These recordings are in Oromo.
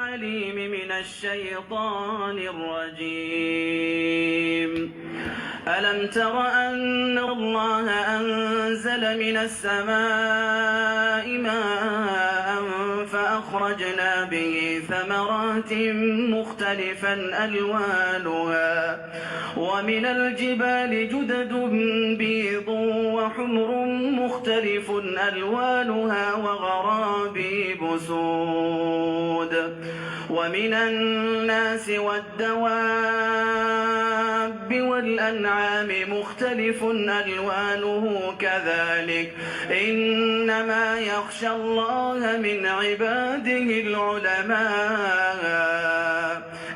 العليم من الشيطان الرجيم. ألم تر أن الله أنزل من السماء ماء فأخرجنا به ثمرات مختلفا ألوانها ومن الجبال جدد بيض وحمر مختلف ألوانها وغرابيب سود ومن الناس والدواب والأنعام مختلف ألوانه كذلك إنما يخشى الله من عباده العلماء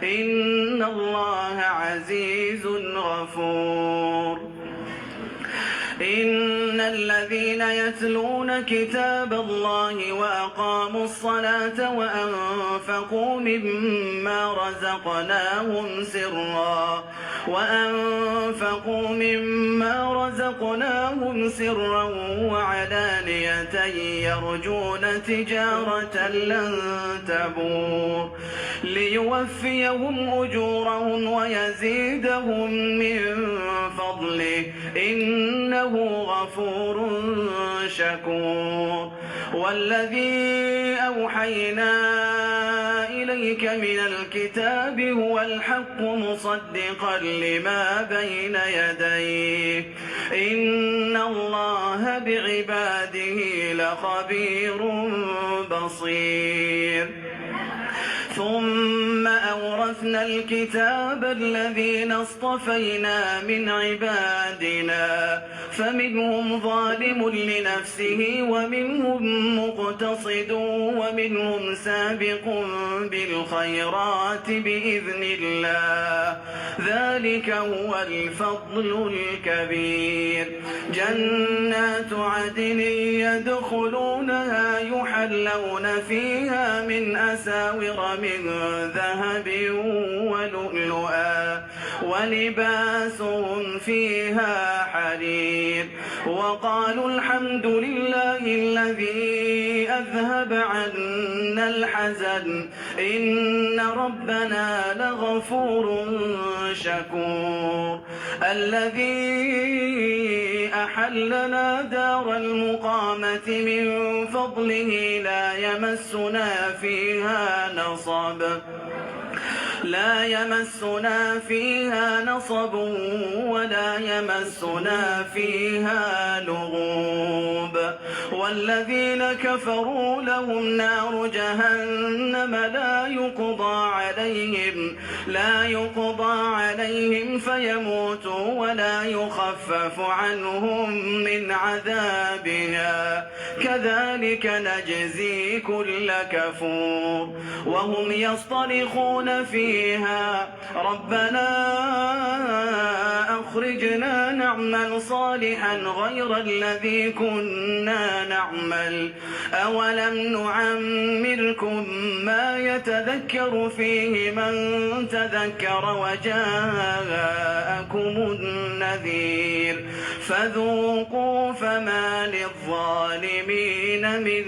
إن الله عزيز غفور. إن الذين يتلون كتاب الله وأقاموا الصلاة وأنفقوا مما رزقناهم سرا وعلانية يرجون تجارة لن تبور ليوفيهم أجورهم ويزيدهم من فضله إنه غفور شكور. والذي أوحينا إليك من الكتاب هو الحق مصدقا لما بين يديه إن الله بعباده لخبير بصير. ثم أورثنا الكتاب الذين اصطفينا من عبادنا فمنهم ظالم لنفسه ومنهم مقتصد ومنهم سابق بالخيرات بإذن الله ذلك هو الفضل الكبير. جنات عدن يدخلونها يحلون فيها من أساور من ذهب ولؤلؤا ولباسهم فيها حرير. وقالوا الحمد لله الذي أذهب عنا الحزن إن ربنا لغفور شكور. الذي أحلنا دار المقامة من فضله لا يمسنا فيها نصب ولا يمسنا فيها لغوب. والذين كفروا لهم نار جهنم لا يقضى عليهم فيموتوا ولا يخفف عنهم من عذابها كذلك نجزي كل كفور. وهم يصطرخون فيها ربنا أخرجنا نعمل صالحا غير الذي كنا نعمل أولم نعمركم ما يتذكر فيه من تذكر وجاءكم النذير فذوقوا فما للظالمين من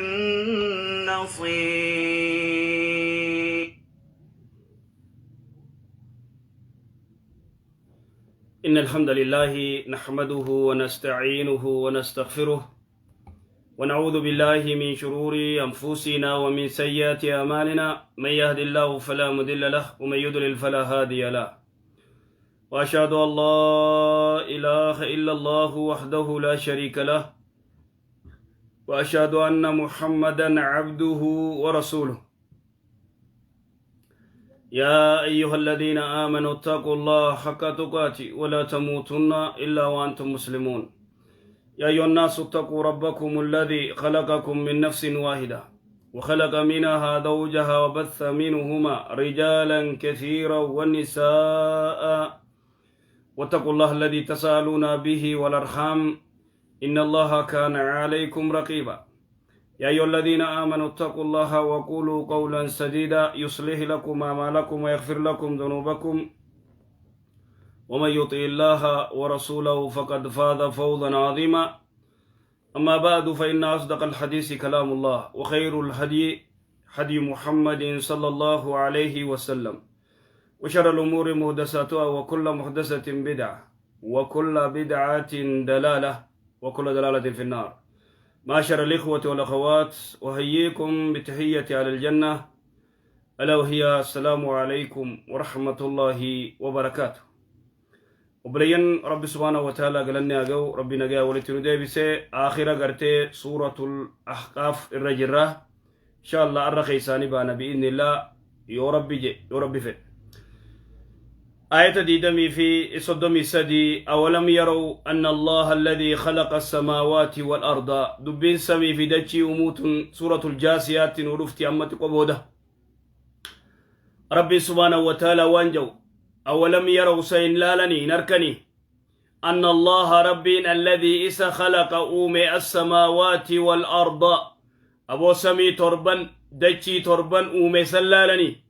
نصير. إن الحمد لله نحمده ونستعينه ونستغفره ونعوذ بالله من شرور أنفسنا ومن سيئات أعمالنا، من يهد الله فلا مضل له ومن يضلل فلا هادي له، وأشهد أن لا إله إلا الله وحده لا شريك له، وأشهد أن محمدا عبده ورسوله. يا أيها الذين آمنوا اتقوا الله حق تقاته ولا تموتن إلا وأنتم مسلمون. يا أيها الناس اتقوا ربكم الذي خلقكم من نفس واحدة وخلق منها زوجها وبث منهما رجالا كثيرا والنساء، واتقوا الله الذي تسألون به والأرحام إن الله كان عليكم رقيبا. يا أيها الذين آمنوا اتقوا الله وقولوا قولا سديدا يصلح لكم أعمالكم ويغفر لكم ذنوبكم، ومن يطع الله ورسوله فقد فاز فوزا عظيما. أما بعد، فإن أصدق الحديث كلام الله، وخير الهدي هدي محمد صلى الله عليه وسلم، وشر الأمور محدثاتها، وكل محدثة بدعة، وكل بدعة دلالة، وكل دلالة في النار. معشر الإخوة والأخوات، أحييكم بتحية أهل الجنة، ألا وهي السلام عليكم ورحمة الله وبركاته. Obboleeyyan Rabbi subhaanahu wa ta'ala galanni haa ga'u. Rabbi nagaa walitti nu deebise. Aakhira gartee Suuratul Ahqaaf irra jirra. Insha Allah arra keessaanii baana bi'iznillah, yoo Rabbi je, yoo Rabbi fedhe. آية ديدمي في صدمي سدي: أولم يروا أن الله الذي خلق السماوات والأرض. دبين سمي في دجي أموت سورة الجاسيات ورفتي أمت قبودة. ربي سبحانه وتعالى waan jau: أولم يروا sa hin laalanii hin arkanii أن الله ربين الذي isa خلق uume السماوات والأرض أبو samii torban dachii torban uume san laalanii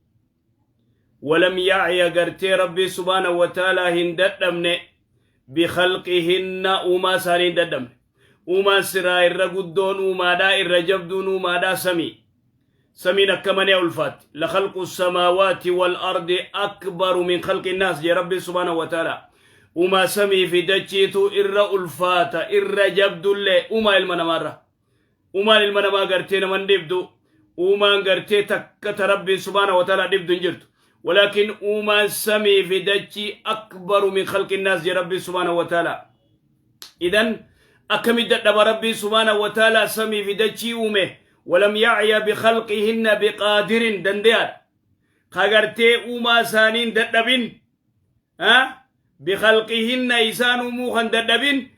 ولم يعي gartee ربي سبحانه وتعالى hin dadhabne بخلقهن uumaa isaanii hin dadhabne. Uumaan siraa irra guddoon uumaadhaa, irra jabduun uumaadhaa samii. Samiin akka malee ulfaatti. لخلق السماوات والأرض أكبر من خلق الناس jee ربي سبحانه وتعالى. Uumaa samii fi dachiitu irra ulfaata, irra jabdullee uumaa ilma namaarra. Uumaan ilma namaa gartee naman dhibdu, uumaan gartee takka ta Rabbiin سبحانه وتعالى dhibdu hin jirtu. ولكن uumaan samii fi dachii أكبر من خلق الناس jee ربي سبحانه وتعالى. إذن akkamitti dadhaba Rabbiin سبحانه وتعالى samii fi dachii uume ولم يعي بخلقهن بقادر dandeyaadha kagartee uumaa isaaniin dadhabin بخلقهن isaan uumuu kan dadhabin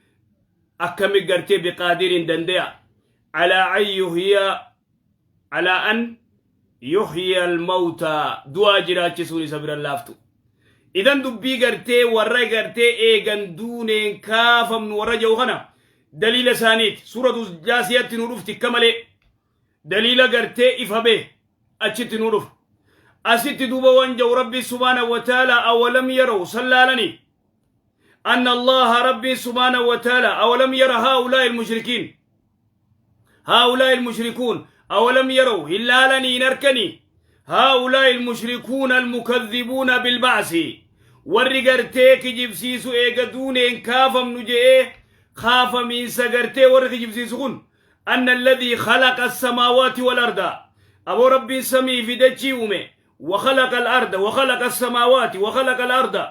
akkami gartee بقادر dandeya على أن يحيي على أن يحيي الموتى du'aa jiraachisuun isa biran laaftu. Idan dubbii gartee warra gartee eegan duuneen kaafamnu warra jedhu kana daliila isaaniiti. Suuratu Jaasiyatti nu dhufti akka malee daliila gartee ifa bee achitti nu dhufa. Asitti duuba waan jedhu Rabbi سبحانه وتعالى: أولم يروا san laalanii أن الله ربي سبحانه وتعالى أولم ير هؤلاء المشركين، هؤلاء المشركون، أولم يروا hin laalanii hin arkanii هؤلاء المشركون المكذبون بالبعث warri gartee kijibsiisu eega duuneen kaafamnu je'ee kaafamiinsa gartee warri kijibsiisu kun أن الذي خلق السماوات والأرض أبو ربي samii fi dachii uume وخلق الأرض وخلق السماوات وخلق الأرض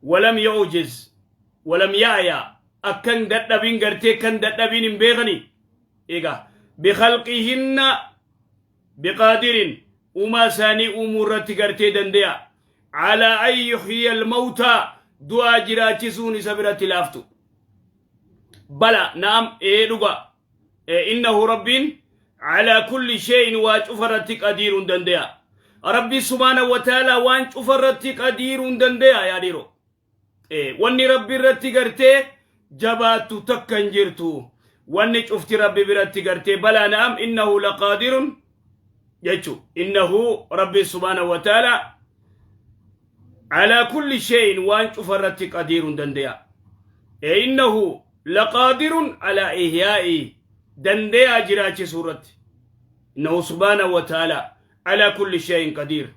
ولم يعجز ولم يعيا akkan dadhabin gartee kan dadhabin hin beekani eega بخلقهن بقادر uumaa isaanii uumuu irratti gartee dande'a على أن يحيي الموتى du'aa jiraachisuun isa biratti laaftu. بلى نعم ee dhuga إنه ربين على كل شيء waa cufarratti قدير dande'a. Rabbi سبحانه وتعالى waan cufarratti قدير dande'a. Yaa dhiiro, wanni Rabbi irratti gartee jabaattu takka hin jirtu. Wanni cufti Rabbi biratti gartee بلى نعم إنه لقادر jechu. إنه ربي سبحانه وتعالى على كل شيء waan cufarratti قدير dande'a. إنه لقادر على إحياء dande'a jiraachisuu irratti. إنه سبحانه وتعالى على كل شيء قدير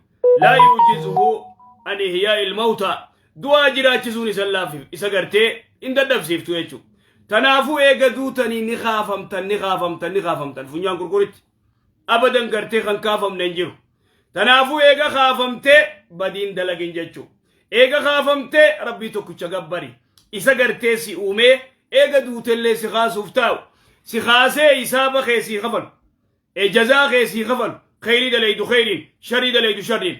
لا يعجزه عن إحياء الموتى du'aa jiraachisuun isa laafif isa gartee hin dadhabsiiftu jechuudha. Tanaafuu eega duutanii ni kaafamtan, ni kaafamtan, ni kaafamtan. Funyaan gurguritti abadan gartee kan kaafamne hin jiru. Tanaafuu eega kaafamtee badiin dalagin jechuudha. Eega kaafamtee Rabbii tokkicha gabbari. Isa gartee si uumee eega duutellee si kaasuuf taa'u. Si kaasee hisaaba kee sii kafalu. Jazaa kee sii kafalu. Khayrii dalaydu khayriin, sharrii dalaydu sharriin.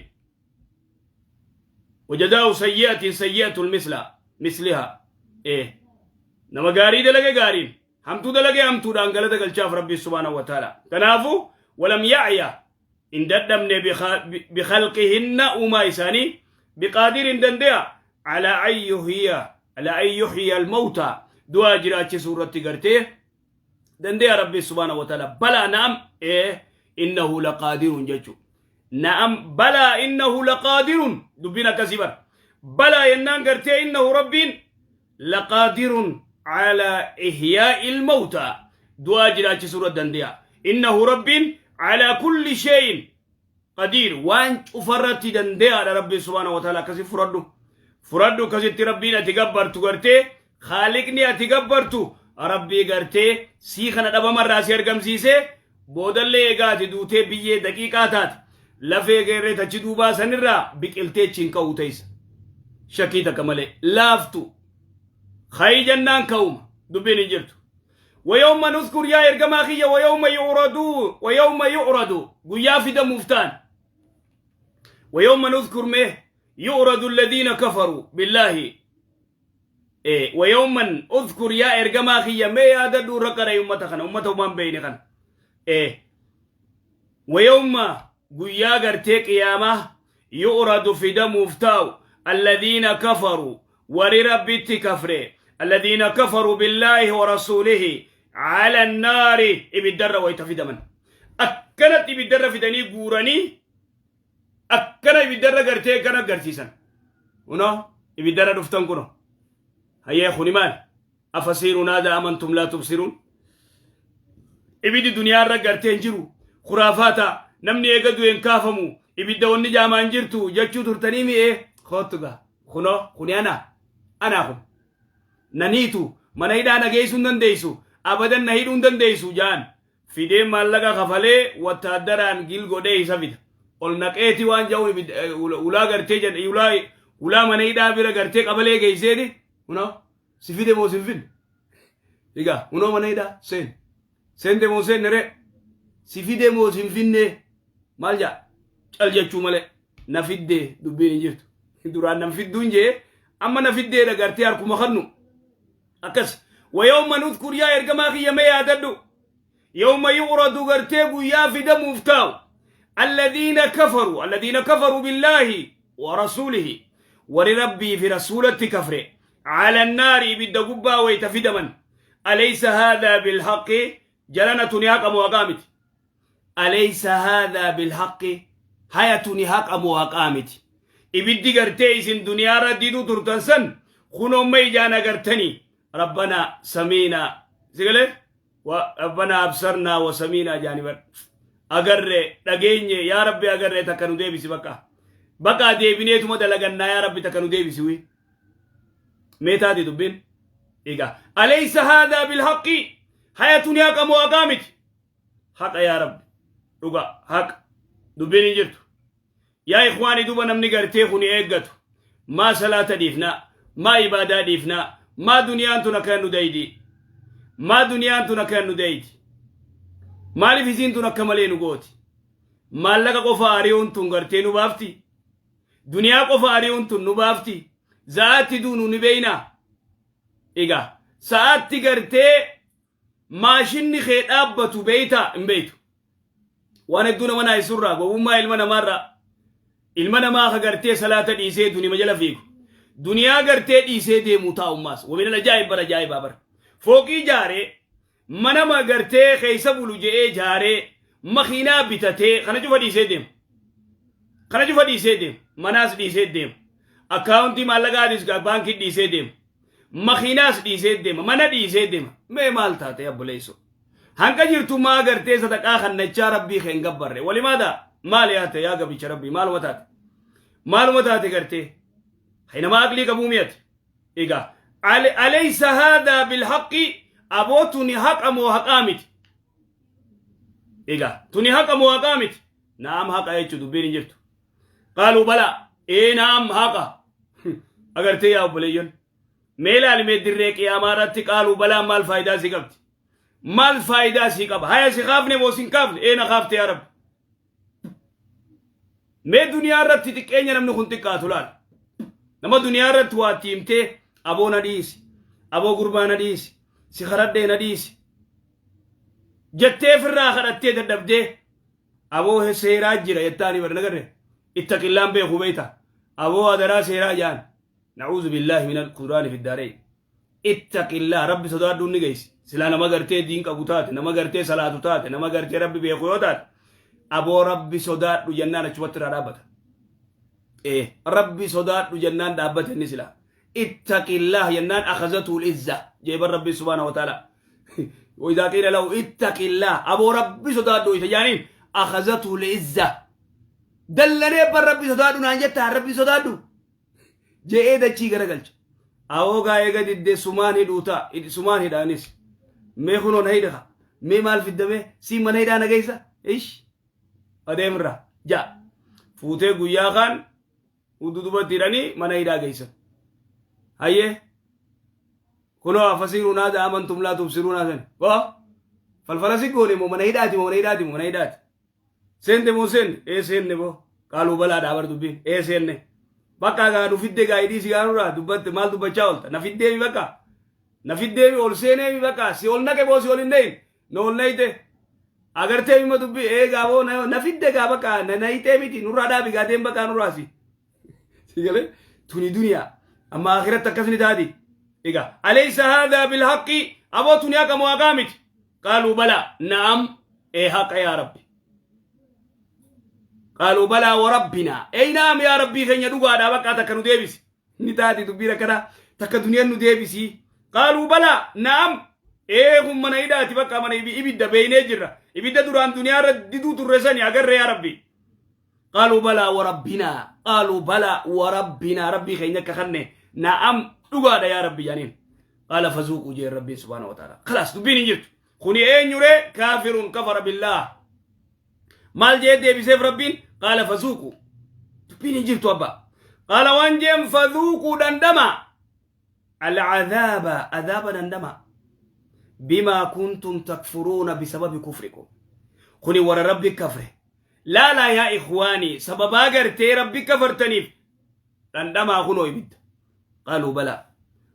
وجزاء سيئة سيئة المثل مثلها إيه nama gaarii dalage gaariin, hamtuu dalage hamtuudhaan galata galchaaf Rabbi سبحانه وتعالى. Kanaafu ولم يعي hin dadhabne بخلقهن uumaa isaanii بقادر dande'a على أن يحيي على أن يحيي الموتى du'aa jiraachisuu irratti gartee dande'a Rabbi سبحانه وتعالى. بلى نعم إيه إنه لقادر jechu. نعم بلى إنه لقادر dubbiin akkasii bara. بلى yennaan gartee إنه Rabbiin لقادر على إحياء الموتى du'aa jiraachisuu irra dande'a. إنه Rabbiin Calaa kulli shay'in qadiir, waan cufarratti dandee'aadha Rabbiin subhaanahu wa ta'ala. Akkasi fudhadhu, fudhadhu. Akkasitti Rabbiin ati gabbartu gartee, Khaaliqni ati gabbartu Rabbii gartee sii kana dhabamarraa si argamsiisee, boodallee egaa ati duutee biyyee daqiiqaa taate lafee geerree tachi duubaa sanirraa biqiltee achiin ka'uu teessa. Shakkii takka malee laaftu kayi jennaan ka'uma, dubbiin hin jirtu. ويوم نذكر yaa ergamaa kiyya, ويوم يعرض، ويوم يعرض guyyaa fidamuuf ta'an. ويوم نذكر mee يعرض الذين كفروا بالله إيه ويوما اذكر yaa ergamaa kiyya, mee yaadadhu irra qaray ummata kana, ummata umaan beeyne kana. إيه ويوم guyyaa gartee qiyaamaa يعرض fidamuuf taa'u الذين كفروا warri Rabbitti kafre، الذين كفروا بالله ورسوله على النار ibiddarra wayta fidaman. Akkanatti ibiddarra fidanii guuranii, akkana ibiddarra gartee akkana agarsiisan. Kuno ibiddarra dhuftan, kuno hayyee, kuni maal? أفسحر هذا أم أنتم لا تبصرون. Ibiddi duniyaarra gartee hin jiru, khuraafaata, namni eega du'e hin kaafamu, ibidda wanni jaamaan jirtu jechuu turtanii mi'ee, kootuga kuno, kuni ana, anaa kun naniitu mana hidhaa na geessuu hin dandeessu, abadan na hidhuu hin dandeessu jaan fidee, maallaqa kafalee wattaaddaraan gil godhee isa fida. Ol naqeeti waan ja'uun ulaa gartee jedhe, ulaa mana hidhaa bira gartee qabalee geesseeti, kunoo si fide moo sin fidne? Egaa kunoo mana hidhaa seen, seente moo seenne ree? Si fide moo sin finne? Maal jaa? Cal jechuu malee na fiddee, dubbiin hin jirtu. Duraan nan fidduun jee, amma na fiddeedha gartee harkuma kannu akkas. ويوم نذكر yaa ergamaa kiyya, mee yaadadhu يوم يعرض gartee guyyaa fidamuuf taa'u الذين كفروا، الذين كفروا بالله ورسوله warri Rabbii fi rasuulatti kafre على النار ibidda gubbaa wayta fidaman. أليس هذا بالحق? Jalana, tuni haqa moo haqaa miti? أليس هذا بالحق? Haya, tuni haqa moo haqaa miti? Ibiddi gartee isin duniyaarra diduu turtan san kunoomma ijaan agartanii. ربنا سمعنا sigale, ربنا أبصرنا وسمعنا jaaniban, agarre, dhageenye, yaa Rabbi, agarre, takka nu deebisi, bakka bakka deebineetuma dalagannaa, yaa Rabbi, takka nu deebisi. Wi mee taate dubbiin egaa? أليس هذا بالحق? Haya, tuni haqa moo haqaa miti? Haqa, yaa Rabbi, dhuga, haqa, dubbiin hin jirtu. Yaa ikhwaani, duba namni gartee kuni eeggatu, maa salaata dhiifnaa? Maa ibaadaa dhiifnaa? Maa duniyaan tun akka nu daydi? Maa duniyaan tun akka nu daydi? Maaliif isiin tun akka malee nu gooti? Maallaqa qofa ari'uun tun gartee nu baafti? Duniyaa qofa ari'uun tun nu baafti? Za'aatti duunu ni beeynaa. Egaa sa'aatti gartee maashinni kee dhaabbatu beeytaa hin beeytu. Waan hedduu nama naayisurraa, gowwummaa ilma namaarraa, ilma namaa ka gartee salaata dhiisee dunima jala fiigu, duniyaa gartee dhiisee deemu taa'ummaas. ومن العجائب bara ajaa'ibaa bara fooqii jaaree, manama gartee keessa bulu je'ee jaaree, makiinaa bitatee, kana cufa dhiisee deema, kana cufa dhiisee deema, manaas dhiisee deema, akkaawuntii maallaqaatis baankii dhiisee deema, makiinaas dhiisee deema, mana dhiisee deema. Mee maal taate, obboleesso? Hanqa jirtu maa gartee sadaqaa kannachaa Rabbii kee hin gabbarre? Walimaadha maal yaate, yaa gabicha Rabbii? Maaluma taate? Maaluma taate gartee? Hay, nama aqlii qabuu miyati. Egaa أليس هذا بالحق? Aboo, tuni haqa moo haqaa miti? Egaa tuni haqa moo haqaa miti? نعم, haqa jechuu, dubbiin hin jirtu. قالوا بلى, ee نعم, haqa. Agartee yaa obboleeyyon, mee ilaalimee, dirree qiyaamaa irratti قالوا بلى maal faayidaa si qabdi? Maal faayidaa si qaba? Haya, si kaafne moo sin kaafne? Ee, na kaafte, yaa Rabbi. Mee duniyaa irratti xiqqeenya namni kun xiqqaatu laal. Nama duniyaa irratti waa itti himtee, aboo na dhiisi, aboo gurbaa na dhiisi, si kadhadhee na dhiisi jettee firraa kadhattee dadhabdee, aboo seeraa jira jettaanii bari nagarre ittaqillaan beeku beeyta, aboo adaraa seeraa jaan. نعوذ بالله من الخذلان في الدارين. اتق الله, Rabbi sodaadhuun ni geessi. Silaa nama gartee diin qabu taate, nama gartee salaatu taate, nama gartee Rabbi beeku yoo taate, aboo Rabbi sodaadhu jennaan achumatti irraa dhaabbata. Ee, Rabbi sodaadhu jennaan dhaabbate inni. Silaa اتق الله jennaan أخذته العزة jeeban Rabbi سبحانه وتعالى. وإذا قيل له اتق الله, aboo Rabbi sodaadhu isa jaaniin. Akhazatu li'izza. Dallanee bar Rabbi sodaadhu naan jettaa Rabbi sodaadhu. Je'ee dachii garagalcha. Awoo gaa eega diddee sumaan hidhuu ta'a. Sumaan hidha anis. Mee kunoo na hidha. Mee maal fiddamee siin mana hidhaa na geessa? Ish. Adeemirraa. Ja'a. Fuutee guyyaa kaan dudubatti hidhanii mana hidhaa geessan. Hayyee. Kunoo afasiiruu naa amantum laa tubsiruu naa sani. Boo. Falfala si goone moo mana hidhaati moo mana hidhaati moo mana hidhaati. Seente moo seenne? Ee seenne boo. Qaaluu balaadhaa bar dubbiin. Ee seenne. Bakka gaa nu fidde gaa hidhii si gaanurraa dubbatte maal dubbachaa oolta? Na fiddeemi bakka. Na fiddeemi ol seeneemi bakka. Si ol naqe boo si ol hin dhayin. Na ol nayite. Agartee mima dubbii ee gaa boo na fidde gaa bakka na nayitee miti nurraa dhaabi gaa deem bakka nurraa si. Si galee tuni duniyaa. Amma akhiratti akkas ni taati. Egaa alaysa haadhaa bilhaqqi aboo tuni haqa moo haqaa miti? Qaaluu balaa na'am ee haqa yaa Rabbi. Qaaluu balaa warabbinaa. Ey na'am yaa Rabbii keenya dhugaadhaa bakka takka nu deebisi. Ni taati dubbiin akkanaa takka duniyaan nu deebisi. Qaaluu balaa na'am ee kun mana hidhaati bakka mana ibidda beeynee jirra. Ibidda duraan duniyaa irra diduu turre sani agarre yaa Rabbi. Qaaluu balaa warabbinaa. Qaaluu balaa warabbinaa Rabbii keenya akka kanne na'am dhugaadha yaa Rabbi jaaniin. Qaala fazuuquu jeen Rabbiin subhaanahu wa ta'ala. Khalaas dubbiin hin jirtu. Kuni eenyuree kaafirun kafara billaah. Maal jee deebiseef Rabbiin qaala fazuuquu. Dubbiin hin jirtu abbaa. Qaala waan jeen fazuuquu dhandhama. Al'adhaaba adhaaba dhandhama. Bimaa kuntum takfuruuna bisababi kufrikum. Kuni warra Rabbi kafre. Laalaa yaa ikhwaanii sababaa gartee Rabbi kafartaniif dhandhamaa kunoo ibidda. Qaaluu balaa.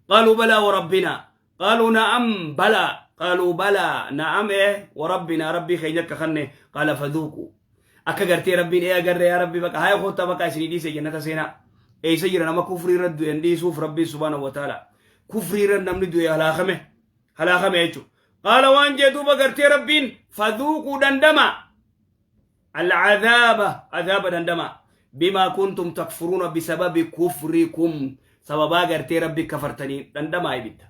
Qaaluu balaa warabbinaa. Qaaluu na'am balaa. Qaaluu balaa na'am ee warabbinaa Rabbii keenya akka kanne qaala fadhuuquu. Akka gartee Rabbiin ee agarre yaa Rabbi baqa haa koottaa baqa isinii dhiise jannata seenaa. Eessa jira nama kufrii irra du'e hin dhiisuuf Rabbiin subhaanahu wa ta'ala. Kufrii irra namni du'e halaakame. Halaakame jechuudha. Qaala waan jee duuba gartee Rabbiin fadhuuquu dhandhama. Al'adhaaba adhaaba dhandhama. Bimaa kuntum takfuruuna bisababi kufrikum. Sababaa gartee Rabbi kafartanii dhandhamaa ibidda.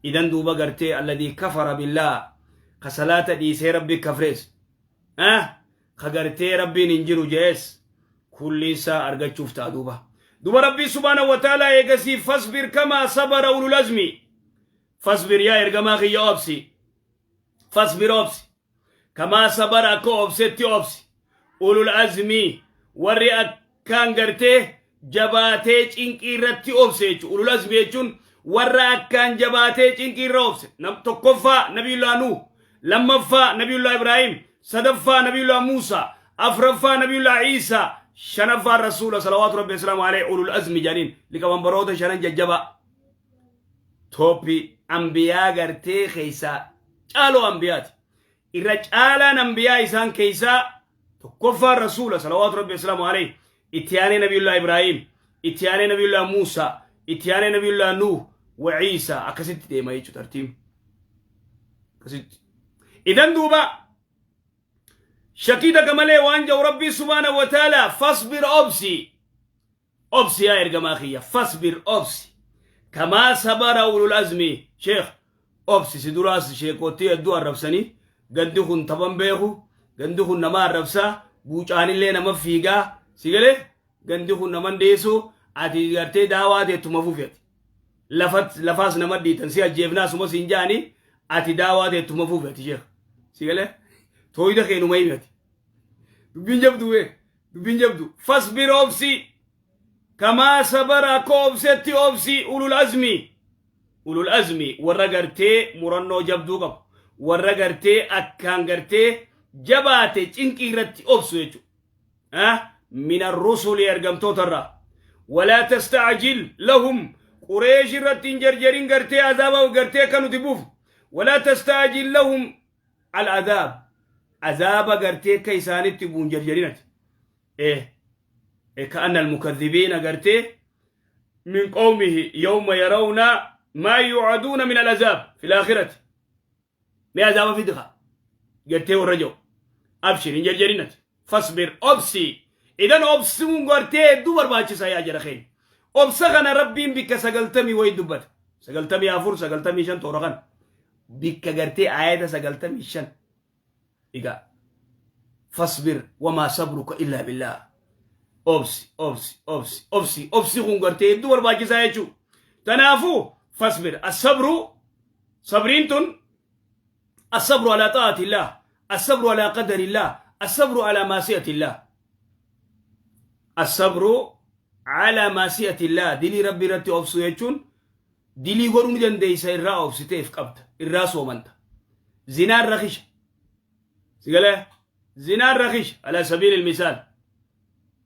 Idan duuba gartee alladii kafara billaa ka salaata dhiisee Rabbi kafrees. Ka gartee Rabbiin hin jiru jees kulli isaa argachuuf ta'a duuba. Duuba Rabbii subhaanahu wa ta'ala eegasii fasbir kamaa sabara ulul azmi. Fasbir yaa ergamaa kiyya obsi. Fasbir obsi. Kamaa sabara akka obsetti obsi. Ulul azmii warri akkaan gartee jabaatee cinqii irratti obse jechuudha. Ulul azmii jechuun warra akkaan jabaatee cinqii irra obse. Tokkoffaa Nabiyullaa Nuuh, lammaffaa Nabiyullaa Ibraahim, sadaffaa Nabiyullaa Muusaa, afraffaa Nabiyullaa Iisaa, shanaffaa Rasuula salawaatu Rabbi wasalaamu alayhi ulul azmi jedhaniin liqabanbaroota shanan jajjabaa. Tooppi ambiyaa gartee keessaa caaloo ambiyaati. Irra caalaan ambiyaa isaan keessaa tokkoffaan Rasuula salawaatu Rabbi wasalaamu alayhi itti aanee Nabiyullaa Ibraahim, itti aanee Nabiyullaa Muusaa, itti aanee Nabiyullaa Nuuh wa Iisaa akkasitti deema jechuudha tartiibni. Akkasitti. Idan duuba shakkii takka malee waan jedhu Rabbii subhaanahu wa ta'ala fasbir obsi. Obsi yaa ergamaa kiyya fasbir obsi. Kamaa sabara ulul azmi sheekh obsi si duraas sheekootti hedduu arrabsanii gandi kun taphan beeku gandi kun nama arrabsaa buucaanillee nama fiigaa si galee gandi kun naman dhiisu ati gartee daawaa teettuma fufi ati lafaas nama dhiitan si ajjeefnaa suma siin jaani ati daawaa teettuma fufi ati sheekh si galee tooyida keenuma himi ati dubbiin jabdu wee dubbiin jabdu fasbir obsi kamaa sabara akka obsetti obsi ulul azmi ulul azmi warra gartee murannoo jabduu qabu warra gartee akkaan gartee jabaate cinqii irratti obsu jechuudha min arrusuli ergamtoota irraa walaa tastacjil lahum qureesh irratti hin jarjarin gartee azaaba gartee akka nuti buufnu walaa tastacjil lahum al azaab azaaba gartee akka isaanitti buun jarjarinati ka'anna almukadhibiina gartee min qawmihi yawma yarawna maa yuucaduuna min alazaab fi laakhirati mee azaaba fidika gartee warra jiru abshir hin jarjarinati fasbir obsi idan obsuun gartee hedduu barbaachisa yaa jara keenya obsa kana Rabbiin bikka 90 wayi dubbata 94 95 toora kana bikka gartee aayata 95 egaa. Fasbir wamaa sabruka illaa billaah. Obsi, obsi, obsi, obsi, obsi kun gartee hedduu barbaachisaa jechuudha. Tanaafuu fasbir asabru sabriin tun asabru alaa xaa'atillah, asabru alaa qadarillah, asabru alaa maasiyatillah. Asabru alaa maasiyatillah dilii rabbi irratti obsuu jechuun dilii godhuu ni dandeessa irraa obsiteef qabda irraa soomanta. Zinaan rakisha. Sigalee zinaan rakisha ala sabiilil misaal.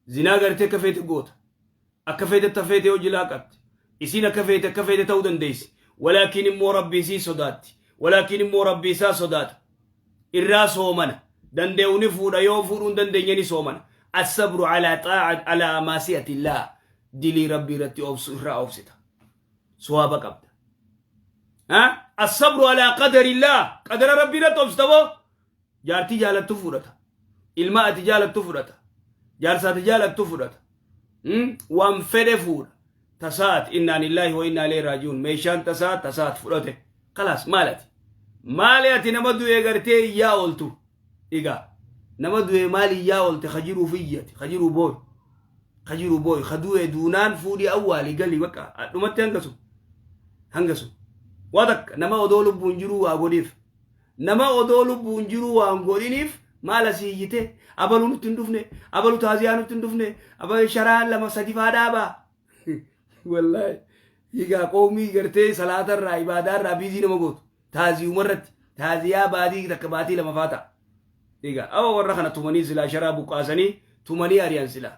Zinaa gartee akka feete goota. Akka feete tafeete hojii laaqatti. Isiin akka feete akka feete ta'uu dandeessi. Walaakiin immoo rabbi isii sodaatti. Walaakiin immoo rabbi isaa sodaata. Irraa soomana. Dandee'u ni fuudha yoo fuudhuu hin dandeenye ni soomana. Assabru alaa xaa'a alaa maasiyatillah. Dilii rabbii irratti obsu irraa obsita. Sawaaba qabda. Ha? Assabru alaa qadarillah. Qadara rabbii irratti obsita boo? Jaartii jaalattu fudhata. Ilma ati jaalattu fudhata. Jaarsa ati jaalattu fudhata. Waan fedhe fuudha. Tasaat innaa lillaahi wa innaa ilayhi raaji'uun. Meeshaan tasaa tasaat fudhate. Kalaas maal ati? Maali ati nama du'ee gartee iyyaa ooltu? Egaa nama du'ee maal iyyaa oolte ka jiruuf iyyati ka jiruu booy. Ka jiru booy ka du'e duunaan fuudhii awwaali gali bakka dhumatti hangasu. Hangasu. Waa takka nama odoo lubbuun jiruu waa godhiif. Nama odoo lubbuun jiruu waa hin godhiniif maal asii iyyite abaluu nutti hin dhufne abalu taaziyaa nutti hin dhufne abalu sharaa lama sadi faa dhaabaa. Wallaahi egaa qoomii gartee salaatarraa ibaadaarraa biizii nama gootu taaziyumarratti taaziyaa baatii takka baatii lama faa ta'a. Egaa awa warra kana tumanii silaa sharaa buqqaasanii tumanii ari'an silaa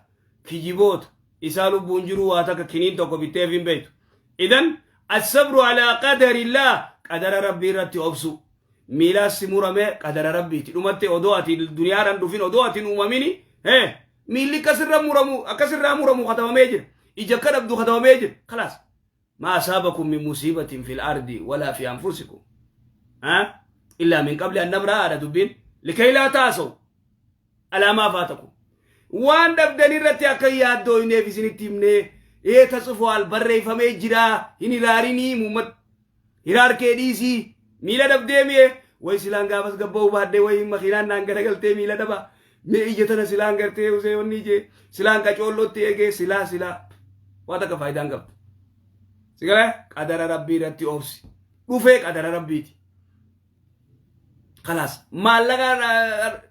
kijiboota isaa lubbuun jiruu waa takka kiniin tokko bitteef hin beektu. Idan assabru alaa qadarillah qadara rabbii irratti obsu. Miilaas si murame qadara rabbiiti. Dhumatte odoo ati duniyaadhaan dhufin odoo ati hin uumamini hee miilli akkasirra muramu akkasirraa muramu katabamee jira. Ija akka dhabdu katabamee jira. Kalaas. Ma asaabakum min musiibatin fil ardi walaa fi anfusikum. Ha? Illaa min qabli an nabra'aadha dubbiin. Likay laa taasaw. Alaa maa faatakum. Waan dhabdan irratti akka hin yaaddooyneef isinitti himnee ee tatsufuwaal barreeffamee jira hin hiraarinii muummad hiraar kee dhiisii miila dhabdee mi'e way silaan gaafas gabba'uu baadhee way makiinaan naan garagaltee miila dhaba mee ija tana silaan gartee usee onni ijee silaan qacoollootti eegee silaa silaa waa takka faayidaan qabdu. Sigalee qadara rabbii irratti obsi dhufee qadara rabbiiti. Kalaas maallaqa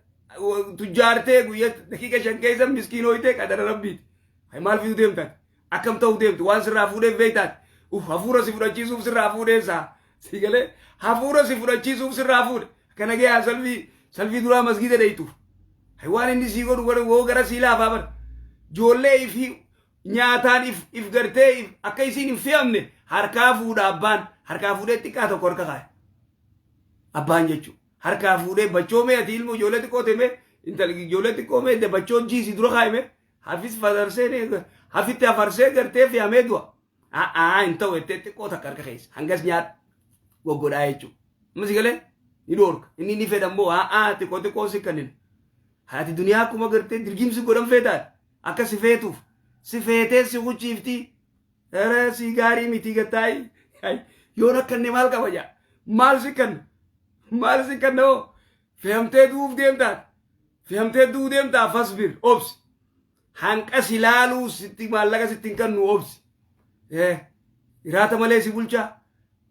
tujjaartee guyyaa daqiiqa 5 keessa miskiinooytee qadara rabbiiti. Hay maal fiduu deemtan? Akkam ta'uu deemtu? Waan sirraa fuudheef beektaati. Uf hafuura si fudhachiisuuf sirraa fuudheessaa. Si galee hafuura si fudhachiisuuf sirraa fuudhe. Akka nagayaa salfii salfii duraa masgiida dheeytuuf. Hay waan inni sii godhu godhu woo gara sii laafaa bara. Ijoollee ifii nyaataan if if gartee if akka isiin hin fe'amne harkaa fuudha abbaan harkaa fuudhee xiqqaa tokko harka kaaya. Abbaan jechuudha. Harkaa fuudhee bachoo mee ati ilmoo ijoollee xiqqoo ta'e mee intalli ijoollee xiqqoo mee bachoo jiisi dura kaayime hafis fasarsee hafitti hafarsee gartee fe'amee du'a. A'aa hin ta'u jettee xiqqoo takka harka keessa hangas nyaadhu goggodhaa jechuudha. Amma si galee ni dhoorka inni ni fedha immoo a'aa xiqqoo xiqqoo si kannina. Haati duniyaa akkuma gartee dirgimsi godhan feetaati. Akka si feetuuf si feetee si huchiiftii Era si gaarii miti gattaayi. Yoon akkanne maal qaba jaa. Maal si kanna? Maal si kanna hoo? Fe'amtee du'uuf deemtaa? Fe'amtee du'uu deemtaa? Fasbir obsi. Hanqa si laaluu sitti maallaqa sitti hin kannu obsi. Iraata malee si bulchaa.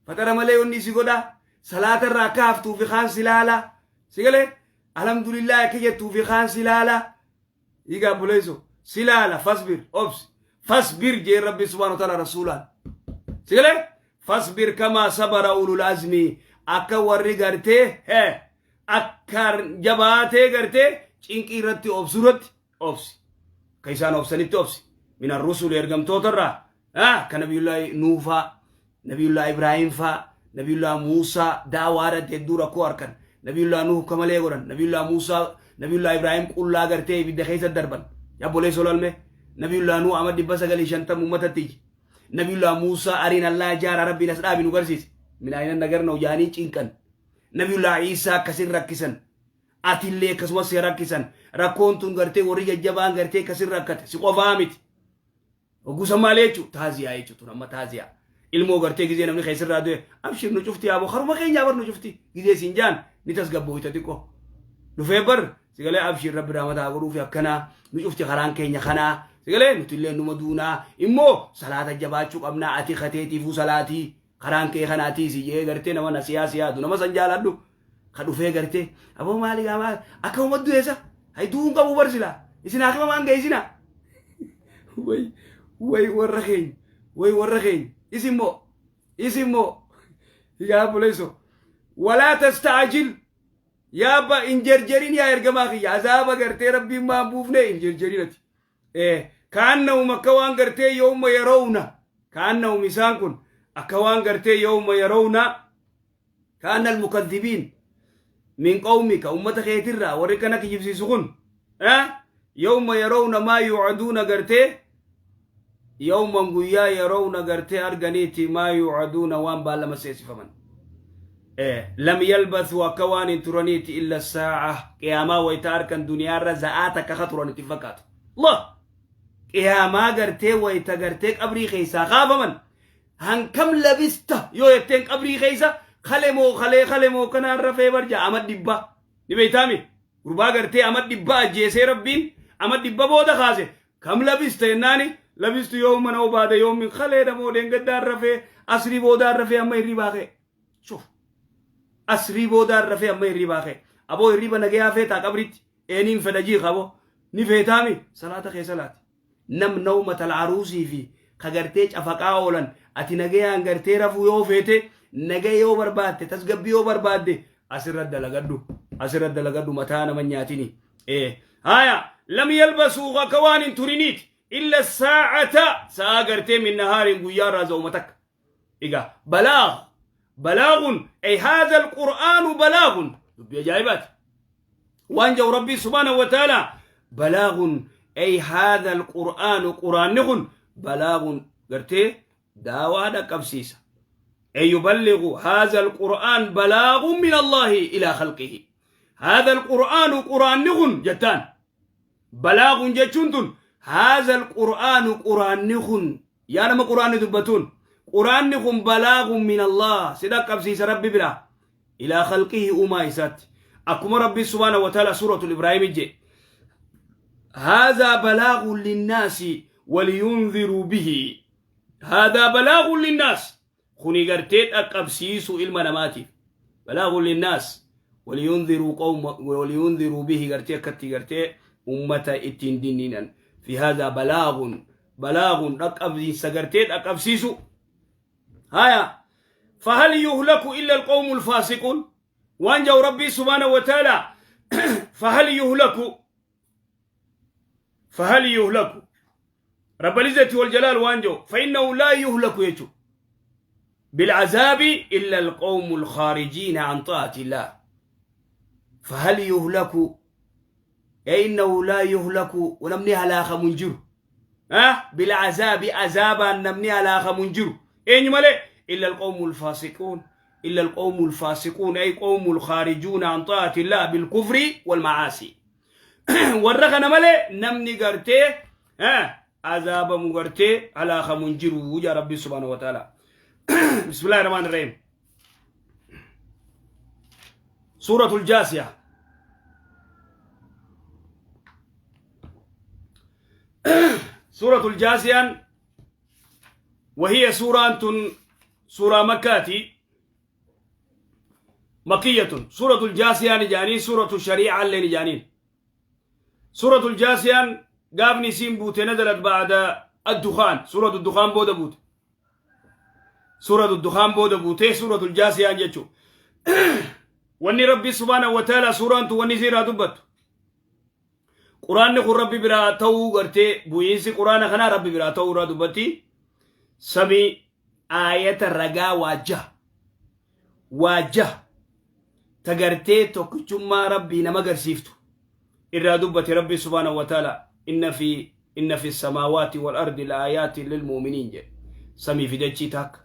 Faxara malee onni si godhaa. Salaata irraa akka haftuu fi kaan si laalaa. Si galee? Alhamdulillah akka jettuu fi kaan si laalaa. Hiigaa obboleessoo si laala fasbir obsi fasbir jee rabbi subhaanahu wa ta'ala rasuulaan. Si galee? Fasbir kamaa sabara ulul azmi akka warri gartee hee akka jabaatee gartee cinqii irratti obsu irratti obsi. Akka isaan obsanitti obsi. Min arrusuli ergamtoota irraa akka nabiyullaahi Nuufaa, nabiyullaahi Ibraahim faa, nabiyullaahi Muusaa daawaa irratti hedduu rakkoo arkan. Nabiyullaahi Nuuh akka malee godhan. Nabiyullaahi Muusaa, nabiyullaahi Ibraahim qullaa gartee ibidda keessa darban. Yaa obboleessoo lalmee. Nabiyullaahi Nuuh ama 950 uummatatti iyye. Nabiyullaahi Muusaa ariin Allah jaara rabbiin as dhaabi nu garsiise. Minaayinan nagarna jaanii cinqan. Nabiyullaahi Iisaa akkasin rakkisan. Atillee akkasumas si rakkisan. Rakkoon tun gartee warri jajjabaan gartee akkasin rakkate. Si qofaa miti. Hogguu san maal jechuun taaziyaa jechuun tun amma taaziyaa. Ilmoo gartee gizee namni keessirraa du'e abshir nu cufti yaaboo karuma keenyaa bar nu cufti gizee siin jaan ni tasgabbooyta xiqqoo. Dhufee bar Sigalee abshiir rabbi rahmata haa godhuufi akkanaa nu cufti karaan keenya kanaa sigalee nuti illee numa duunaa immoo salaata jabaachuu qabnaa ati kateetiifuu salaatii karaan kee kanaatii si jee gartee nama nasiyaa si yaadu nama san jaaladhu ka dhufee gartee aboo maali gaa maali akka uma du'eessa hay du'uu hin qabu bar silaa isin haakima maan geessina way way warra keenya way warra keenya isin moo isin moo yaa buleeso walaa tasta'ajil Yaa abba hin jerjerin yaa ergamaa kiyya azaaba gartee rabbiin maan buufne hin jerjerin ati. Kaannahum akka waan gartee yooma yarawna kaannahum isaan kun akka waan gartee yooma yarawna kaanna almukadhibiin min qawmika ummata keetirraa warri kana kijibsiisu kun yooma yarawna maa yuucaduuna gartee yawman guyyaa yarawna gartee arganiiti maa yuucaduuna waan baallama seesifaman. Lam yalbathuu akka waan hin turaniiti illa saa'a qiyaamaa wayta arkan duniyaarra za'aa takka ka turan itti fakkaatu. Allah! Qiyaamaa gartee wayta gartee qabrii keessaa kaafaman hankam labista yoo jetteen qabrii keessa kale moo kalee kale moo kanaan rafee barja ama dhibba ni beeytaami gurbaa gartee ama dhibba ajjeesee rabbiin ama dhibba booda kaase Kam labista jennaani labistu yawman aw baada yawmin kaleedha moo dheengaddaan rafee asrii boodaan rafee amma hirribaa ka'e. Shuf. Asrii boodaan rafee amma hirribaa ka'e. Aboo hirriba nagayaa feetaa qabritti eeniin fedha jiika aboo. Ni feetaami salaata kee salaati. Nam nawmatal aruusii fi ka gartee cafaqaa oolan ati nagayaan gartee rafuu yoo feete nagaya yoo barbaadde tasgabbii yoo barbaadde asirra dalagadhu asirra dalagadhu mataa nama nyaatini. Ee haya lam yalbasuu akka waan hin turiniiti illa saacata sa'a gartee min nahaarin guyyaa irraa za'uma takka egaa balaag balaagun ay haadha alqur'aanu balaagun dubbii ajaa'ibaati waan jedhu rabbii subhaanahu wa ta'ala balaagun ay haadha alqur'aanu quraanni kun balaagun gartee daawaa dhaqqabsiisa ay yuballigu haadha alqur'aan balaagun min allaahi ilaa khalqihi Haadha alqur'aanu quraanni kun jettaan. Balaagun jechuun tun haadha alqur'aanu quraanni kun yaa nama quraanni dubbatuun quraanni kun balaagun min Allah si dhaqqabsiisa rabbi biraa ilaa khalqihi uumaa isaatti. Akkuma rabbi subhaanahu wa ta'ala suuratul Ibraahim jedhe. Haadha balaagun linnaasi waliyunziruu bihi. Haadha balaagun linnaas. Kuni gartee dhaqqabsiisuu ilma namaatiif. Balaagun linnaas waliyunziruu qawma waliyunziruu bihi gartee akkatti gartee ummata ittiin dinniinan. Fi haadhaa balaagun balaagun dhaqqabsiisa gartee dhaqqabsiisuu. Haya fahal yuhlaku illa alqawmu alfaasiquun waan jedhu rabbii subhaanahu wa ta'ala fahal yuhlaku fahal yuhlaku رب العزة والجلال وانجو فإنه لا يهلك يجو بالعذاب إلا القوم الخارجين عن طاعة الله فهل يهلك إنه لا يهلك ونمني على خمنجر أه بالعذاب عذابا نمني على خمنجر إن ملئ إلا القوم الفاسقون إلا القوم الفاسقون أي قوم الخارجون عن طاعة الله بالكفر والمعاصي warra kana malee namni gartee azaabamu gartee halaakamu hin jiru jaa rabbi subhaanahu wa ta'ala. Bismillaahi rahmaani rahiim. Suuratul Jaasiya. Suuratul Jaasiyaan وهي سورة سورة مكاتي مكية سورة الجاسية نجانين سورة الشريعة اللي نجانين سورة الجاسية قابني سين بوت نزلت بعد الدخان سورة الدخان بودا بوت سورة الدخان بودا بوت سورة الجاسية جتشو واني ربي سبحانه وتعالى سورة انتو واني زيرا دبت قرآن kun rabbi biraa ta'uu gartee bu'iinsi quraana kanaa rabbi biraa ta'uu irraa dubbatti samii aayata ragaa waajjaha waajjaha ta gartee tokkichummaa rabbii nama garsiiftu irraa dubbate rabbi subhaanahu wa ta'ala inna fi inna fi samaawaati wal ardi la aayaatin lil mu'miniin jedhe samii fi dachii takka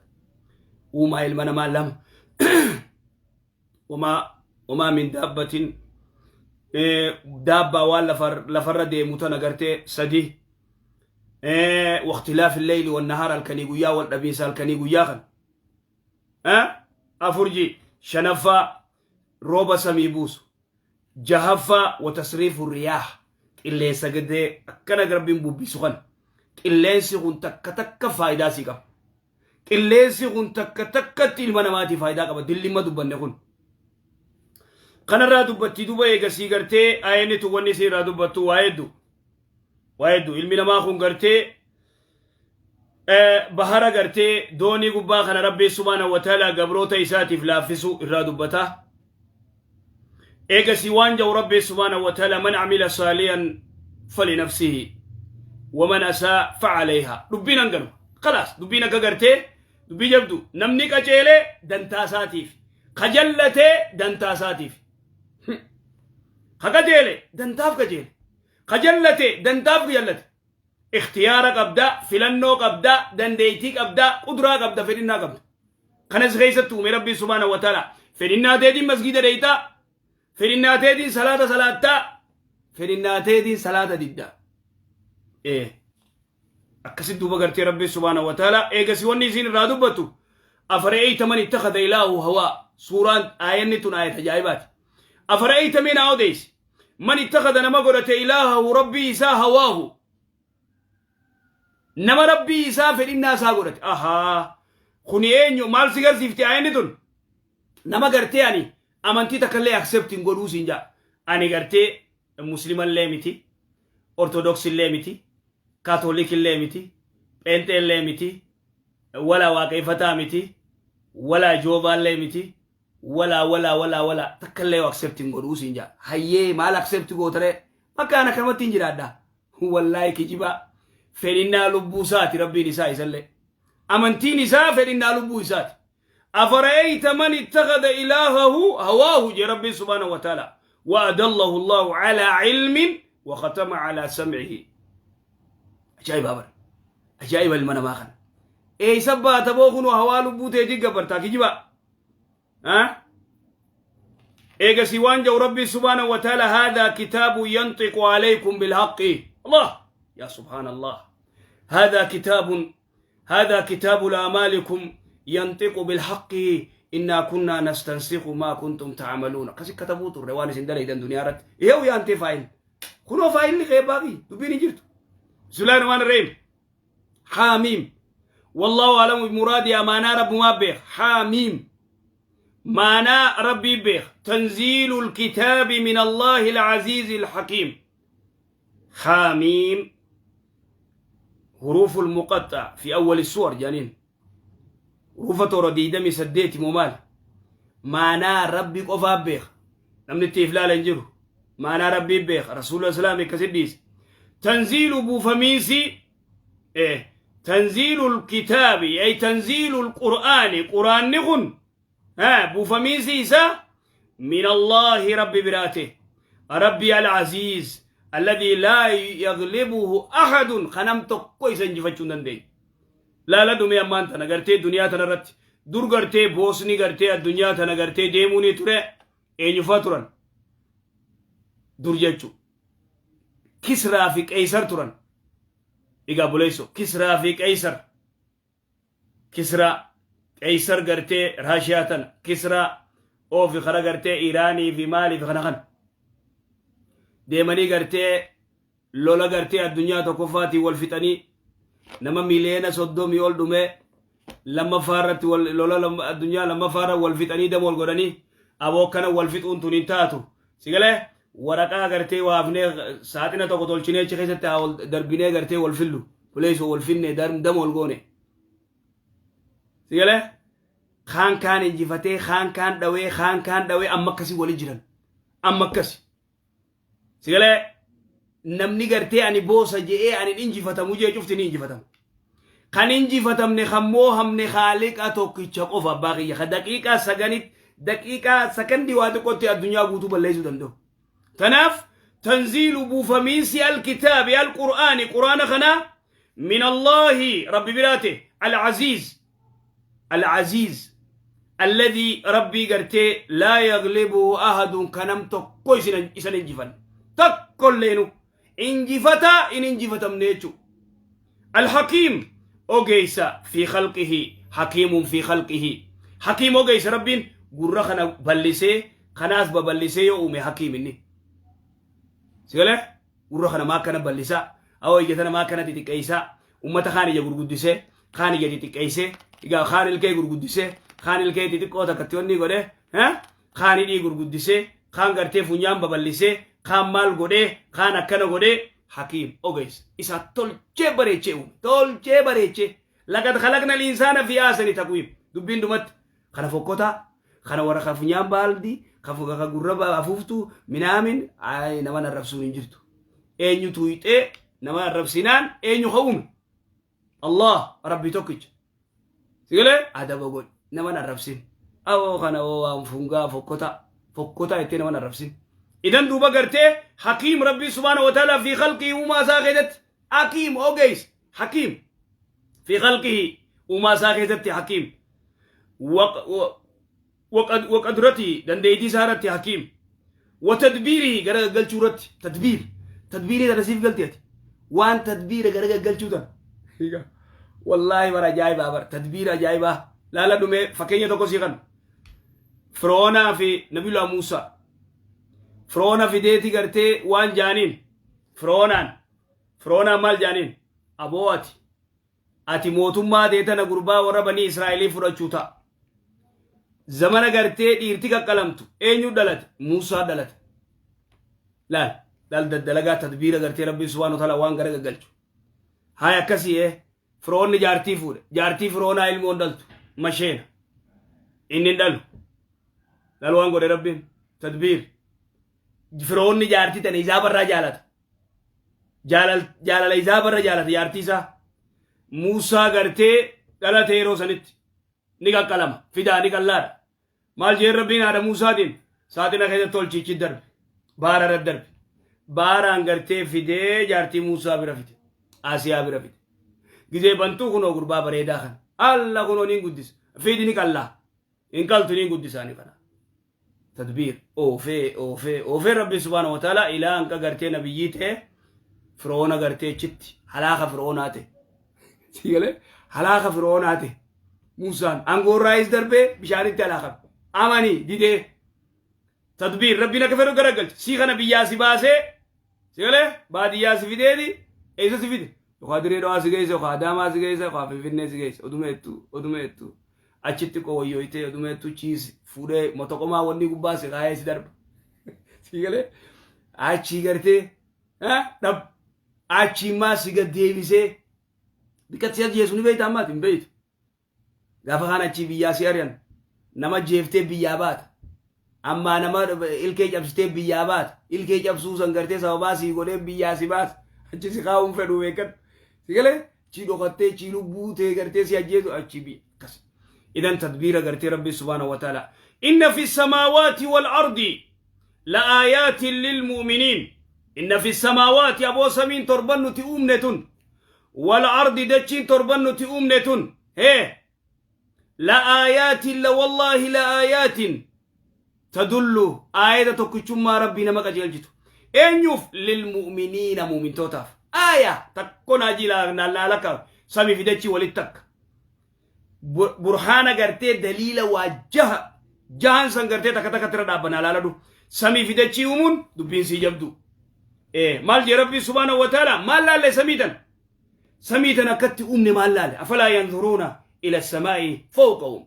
uumaa ilma namaa lama wamaa wamaa min daabbatin daabbaa waan lafarra deemu tana gartee sadi waqtilaaf illeyli wannahaar halkanii guyyaa wal dhabiinsa halkanii guyyaa kan afur ji shanaffaa rooba samii buusu Jahaffaa, watasriifu riyaah, qilleensa gadee akkana Rabbiin bubbisu kana. Qilleensi kun takka takka faayidaa sii qaba. Qilleensi kun takka takkatti ilma namaatiif faayidaa qaba. Dillimma dubbanne kun. Kanarraa dubbatti duba eegasii gartee aayinni tun wanni isii irraa dubbattu waa hedduu. Waa hedduu ilmi namaa kun gartee bahara gartee doonii gubbaa kana Rabbii subhaanahu wa ta'ala gabroota isaatiif laaffisu irraa dubbata. Eegasii waan jedhu Rabbii subhaanahu wa ta'ala: man amila saaliyan falinafsihi waman asaa facalayha. Dubbiin hanganu. Khalaas, dubbiin akka gartee dubbii jabdu. Namni qaceelee dantaa isaatiif, kajallatee dantaa isaatiif. Ka qajeele dantaaf qajeele, kajallate dantaaf jallate. Ikhtiyaara qabda, filannoo qabda, dandeettii qabda, quduraa qabda, fedhinnaa qabda. Kanas keessatti uume Rabbiin subhaanahu wa ta'ala. Fedhinnaa teetiin masgiida dheeytaa, fedhinnaa teetiin salaata salaattaa, fedhinnaa teetiin salaata diddaa. Akkasitti duuba gartee Rabbiin subhaanahu wa ta'ala eegasi wanni isiin irraa dubbattu: afara'ayta man ittakhadha ilaahu hawaa. Suuraan aayanni tun aayata ajaa'ibaati. Afara'ayta, mee naa odeysi, man ittakhadha, nama godhate, ilaahahu, rabbii isaa, hawaahu, nama rabbii isaa fedhinnaa isaa godhate. Ahaa, kuni eenyu? Maal si garsiifti aayanni tun? Nama gartee ani amantii takka illee accept hin godhuu siin jaa. Ani gartee muslimallee miti, ortodoksillee miti, kaatolikillee miti, pheenxeellee miti, wala waaqeffataa miti, wala joobaallee miti, wala wala wala wala takka illee accept hin godhuu siin jaa. Hayyee, maal accept gootaree? Bakka ana kanumatti hin jiraadha. Wallaahi kijibaa. Fedhinnaa lubbuu isaati rabbiin isaa isallee. Amantiin isaa fedhinnaa lubbuu isaati. أفرأيت من اتخذ إلهه هواه جي ربي سبحانه وتعالى وأدله الله على علم وختم على سمعه. أجايب أبر أجايب المنا ما خن إيه سبا تبوخن وهوا لبو تيجي قبرتا كجبا ها. إيجا سيوان جو ربي سبحانه وتعالى: هذا كتاب ينطق عليكم بالحق. الله، يا سبحان الله، هذا كتاب، هذا كتاب لأمالكم ينطق بالحق إنا كنا نستنسخ ما كنتم تعملون. كسي كتبوت الرواني سندل إذا الدنيا رت إيه يا أنت فايل كنوا فايل لي باقي دبيني جرت. بسم الله الرحمن الرحيم. حاميم، والله أعلم بمرادي. أمانا رب ما بيخ. حاميم معنى ربي بيخ. تنزيل الكتاب من الله العزيز الحكيم. حاميم حروف المقطع في أول السور جانين حروف تورا ديدمي سديتي ممال معنى ربي قفا بيخ. namni itti iflaala hin jiru. Maanaa rabbii beeka. Rasuula islaamii akkasitti tanziilu buufamiinsi تنزيل الكتاب أي تنزيل القرآن، قرآن كن ها buufamiinsi isaa من الله ربي براته ربي العزيز الذي لا يغلبه أحد خنم tokko isa injifachuu hin dandeenye. Laala dhumee ammaan tana gartee duniyaa tana irratti dur gartee boosni gartee addunyaa tana gartee deemuuni ture. Eenyufaa turan dur jechu? Kisraa fi Qeysar turan. Egaa buleesso, Kisraa fi Qeysar, Kisraa Qeysar gartee Raashiyaa tana, Kisraa oofi kara gartee Iraanii fi maalii fi kana kana deemanii gartee lola gartee addunyaa tokkoffaatiin wal fixanii nama 30 miliyoona ol dhumee, lammaffaa irratti lola addunyaa lammaffaa irra wal fixanii dama wal godhanii. Aboo, kana wal fixuun tun hin taatu. Sigalee waraqaa gartee waafnee saaxina tokko tolchinee achi keessatti haa wal darbinee gartee wal fillu. Buleessoo wal finne, dama wal goone. Sigalee kaan kaan injifatee, kaan kaan dhawee, kaan kaan dhawee, amma akkasii wali jiran, amma akkasi. Sigalee namni gartee ani boosa je'ee ani injifatamu jee cufti ni injifatamu. Kan injifatamne, kan moohamne Haaliqa tokkicha qofa, abbaa kiyya, ka daqiiqaa saganitti, daqiiqaa sakandii waa xiqqootti addunyaa guutuu balleessuu danda'u. Tanaaf تنزيل buufamiinsi الكتاب القرآن quraana kana من الله rabbi biraate العزيز، العزيز الذي ربي gartee لا يغلبه أحد kanam tokko isan injifan tokkolleenu injifataa in injifatamne jechu. الحكيم ogeeysa في خلقه، حكيم في خلقه، حكيم ogeeysa. Rabbiin gurra kana ballisee kanaas baballisee yoo uume hakiim inni. Sigalee gurra kana maa akkana bal'isaa, awoo ija tana maa akkana xixiqqeessaa, ummata kaan ija gurguddisee, kaan ija xixiqqeessee, egaa kaan ilkee gurguddisee, kaan ilkee xixiqqoo takkatti wanni godhee, kaan hidhii gurguddisee, kaan gartee funyaan babal'isee, kaan maal godhee, kaan akkana godhee, hakiim ogeessa isa tolchee bareechee uume, tolchee bareechee. Laqad khalaqna al-insaana fi ahsani taqwiim. Dubbiin dhumatti kana fokkotaa, kana warra ka funyaan baaldi, ka gurra afuuftuu, minaamin, ay nama arrabsuun hin jirtu. Eenyu tuuyxee nama arrabsinaan eenyu ka uume? Allah Rabbi tokkicha. Sigalee adaba godhi nama arrabsin. Awoo kana oo waan fungaa fokkotaa fokkotaa jettee nama arrabsin. Idan duuba gartee hakiim Rabbii subhaana wa ta'ala fi khalqii uumaa isaa keessatti hakiim ogeessa hakiim fi khalqihi uumaa isaa keessatti hakiim waqadratihi dandeettii isaa irratti hakiim wa tadbiirihi gara gaggalchuu irratti tadbiir tadbiirii tana siif galti ati waan tadbiira gara gaggalchuu tana wallaahi bara ajaa'ibaa bara tadbiira ajaa'ibaa laala dhumee fakkeenya tokko sii kan Firoonaa fi Nabiyullah Muusaa Firoona fideeti gartee waan jaaniin Firoonaan Firoonaan maal jaaniin aboo ati ati mootummaa tee tana gurbaa warra banii Israa'elii fudhachuu ta'a. Zamana gartee dhiirti qaqqalamtu eenyu dhalate? Muusaa dhalate. Laal laal daddalagaa tadbiira gartee Rabbiin subhaanahu wa ta'ala waan gara gaggalchu. Haaya akkasii ee Firoonni jaartii fuudhe. Jaartii firoonaa ilmoon dhaltu masheena. Inni hin dhalu. Laal waan godhe Rabbiin tadbiir. Firoonni jaartii tana isaa barraa jaalata. Jaalala isaa barra jaalata jaartii isaa. Muusaa gartee dhalate yeroo sanitti ni qaqqalama fidaa ni qallaadha. Maal jeen Rabbiin haadha Muusaatiin saaxina keessa tolchichi darbe baara irra darbe. Baaraan gartee fidee jaartii Muusaa bira fide Asiyaa bira fide. Gizee bantuu kunoo gurbaa bareedaa kana alla kunoo niin guddisa fidi ni qallaa hin qaltu niin guddisaani kana. Tadbiir oofee oofee oofee Rabbi subhaanahu wa ta'ala ilaa hanqa gartee nabiyyii ta'e firoona gartee chitti halaaka firoonaa ta'e. Sii galee halaaka firoonaa ta'e. Muusaan aangoorraayis darbee bishaanitti halaakame. Amanii didee. Tadbiir Rabbiin akka fedhu garagalche. Sii kana biyyaa si baasee si galee baadiyyaa si fideeti eessa si fide? Yookaan Diree Dhawaa si geesse yookaan Adaamaa si geesse yookaan Finfinnee si geesse oduma hedduu oduma hedduu. Achitti qowoyyoytee oduma hedduu chiisi fuudhee motoqomaa wanni gubbaa si kaayee si darba. Si galee achii gartee dhab achii immaa si gad deebisee bikka si ajjeesu ni beekta ammaati hin beektu. Gaafa kaan achii biyyaa si ari'an nama jeeftee biyyaa baata. Ammaa nama ilkee cabsitee biyyaa baata. Ilkee cabsuu san gartee sababaa sii godhee biyyaa si baasa. Achi si kaa'uun fedhu beekan. Si galee achii dhokattee achii lubbuu tee gartee si ajjeesu achii biyya akkas. Idan tadbiira gartee Rabbi subhaanahu wa ta'ala. Inna fi samaawaati wal ardi la aayaatin lil mu'miniin. Inna fi samaawaati aboo samiin torban nuti uumne tun. Wal ardi dachiin torban nuti uumne tun. Hee la aayaatin la wallaahi la aayaatin tadullu aayata tokkichummaa Rabbii nama qajeelchitu. Eenyuuf lilmu'miniina mu'mintootaaf. Aaya takko naajii laalakka samii fi dachii walitti takka. Burhaana gartee daliila waa jaha jahan san gartee takka takka tira dhaabbanaa laaladhu. Samii fi dachii uumuun dubbiin sii jabdu. Maal jee Rabbii subhaanahu wa ta'ala maal laalle samii tan? Samii tan akkatti uumne maal laale? Afalaa yanzuruuna ila samaa'i fawqahum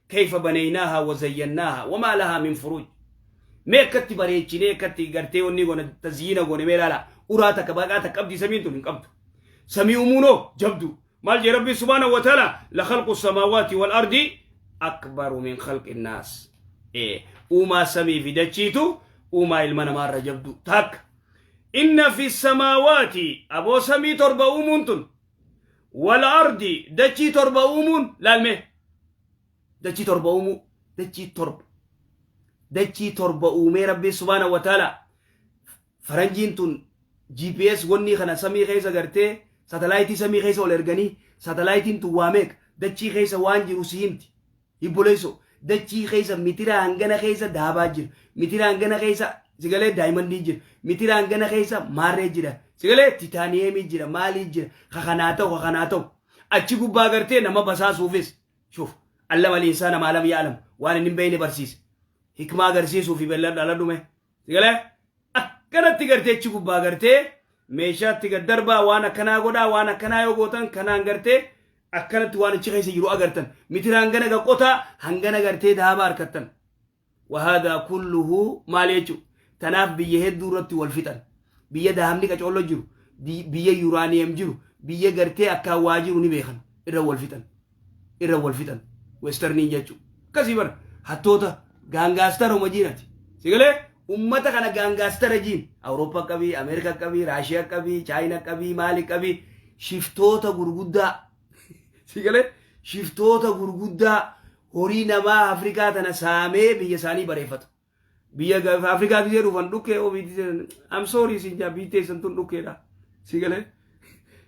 kayfa banaynaahaa wa zayyannaahaa wamaa lahaa min furuuj. Mee akkatti bareechinee akkatti gartee wanni goone tazyiina goone mee laala uraa takka baqaa takka qabdi samiin tun hin qabdu. Samii uumuunoo jabdu. Maal jee Rabbi subhaanahu wa ta'ala la khalqu samaawaati wal ardi akbaru min khalqi naas. Uumaa samii fi dachiitu uumaa ilma namaarra jabdu takka. Inna fi samaawaati aboo samii torba uumuun tun wal ardi dachii torba uumuun laalme dachii torba uumuu dachii torba dachii torba uumee Rabbiin subhaanahu wa ta'ala faranjiin tun GPS wanni kana samii keessa gartee satalaayitii samii keessa ol erganii satalaayitiin tun waa meeqa dachii keessa waan jiru si himti. Hibboleessoo dachii keessa mitira hangana keessa daabaa jira. Mitira hangana keessa sigalee daayimandii jira. Mitira hangana keessa maarree jira. Sigalee titaaniyeemii jira. Maalii jira. Kakanaa ta'u kakanaa ta'u. Achi gubbaa gartee nama basaasuufis. Shuuf. Allama al-insaana maa lam ya'lam. Waan inni hin beekne barsiise. Hikmaa agarsiisuu fi beelladha ala dhume. Sigalee. Kanatti gartee achi gubbaa gartee meeshaatti gad darbaa, waan akkanaa godhaa, waan akkanaa yoo gootan kanaan gartee akkanatti waan achi keessa jiru agartan. Mitira hangana gaqqotaa, hangana gartee daaba harkattan. Wahaadaa kulluhu maal jechuudha? Tanaaf biyya hedduu irratti wal fixan. Biyya dahabni qacoollo jiru, biyya uranium jiru, biyya gartee akkaan waa jiru ni beekan. Irra wal fixan. Irra wal fixan. Westerniin jechuudha. Akkasii bara hattoota gangster uma jiinati. Sigalee ummata kana gangster jiin. Awurooppaa qabii, Ameerikaa qabii, Raashiyaa qabii, Chaayinaa qabii, maali qabii, shiftoota gurguddaa. Sigalee shiftoota gurguddaa horii namaa Afrikaa tana saamee biyya isaanii bareeffatu. Biyya Afrikaa gisee dhufan dhukkee ofiitti, I'm sorry siin jaa, biyyi teessan tun dhukkeedha. Sigalee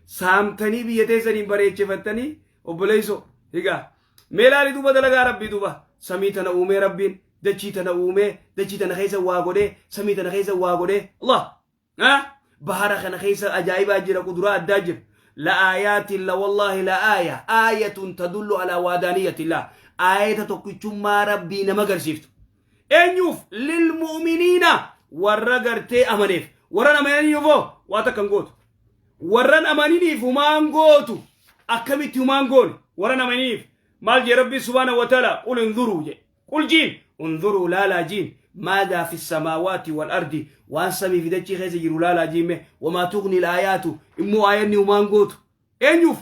saamtanii biyya teessaniin bareechifattanii obboleessoo. Egaa mee ilaali duuba dalagaa Rabbii. Duuba samii tana uumee Rabbiin, dachii tana uumee, dachii tana keessa waa godhee, samii tana keessa waa godhee, Allah bahara kana keessa ajaa'ibaa jira, kuduraa addaa jira. لآيات la والله لآية آية تدل على وحدانية الله, aayata tokkichummaa Rabbii nama agarsiiftu. Eenyuuf? للمؤمنين, warra gartee amaneef. Warra amananiifoo waa takkan gootu. Warran amaniniif humaan gootu. Akkamitti humaan goone warran amaniniif? Maal jee Rabbii سبحانه وتعالى? قل انظروا jee, قل jiin, انظروا laalaa jiin, ماذا في السماوات والأرض, waan samii fi dachii keessa jiru laalaa jiime. وما تغني الآيات, immoo aayanni humaan gootu. Eenyuuf?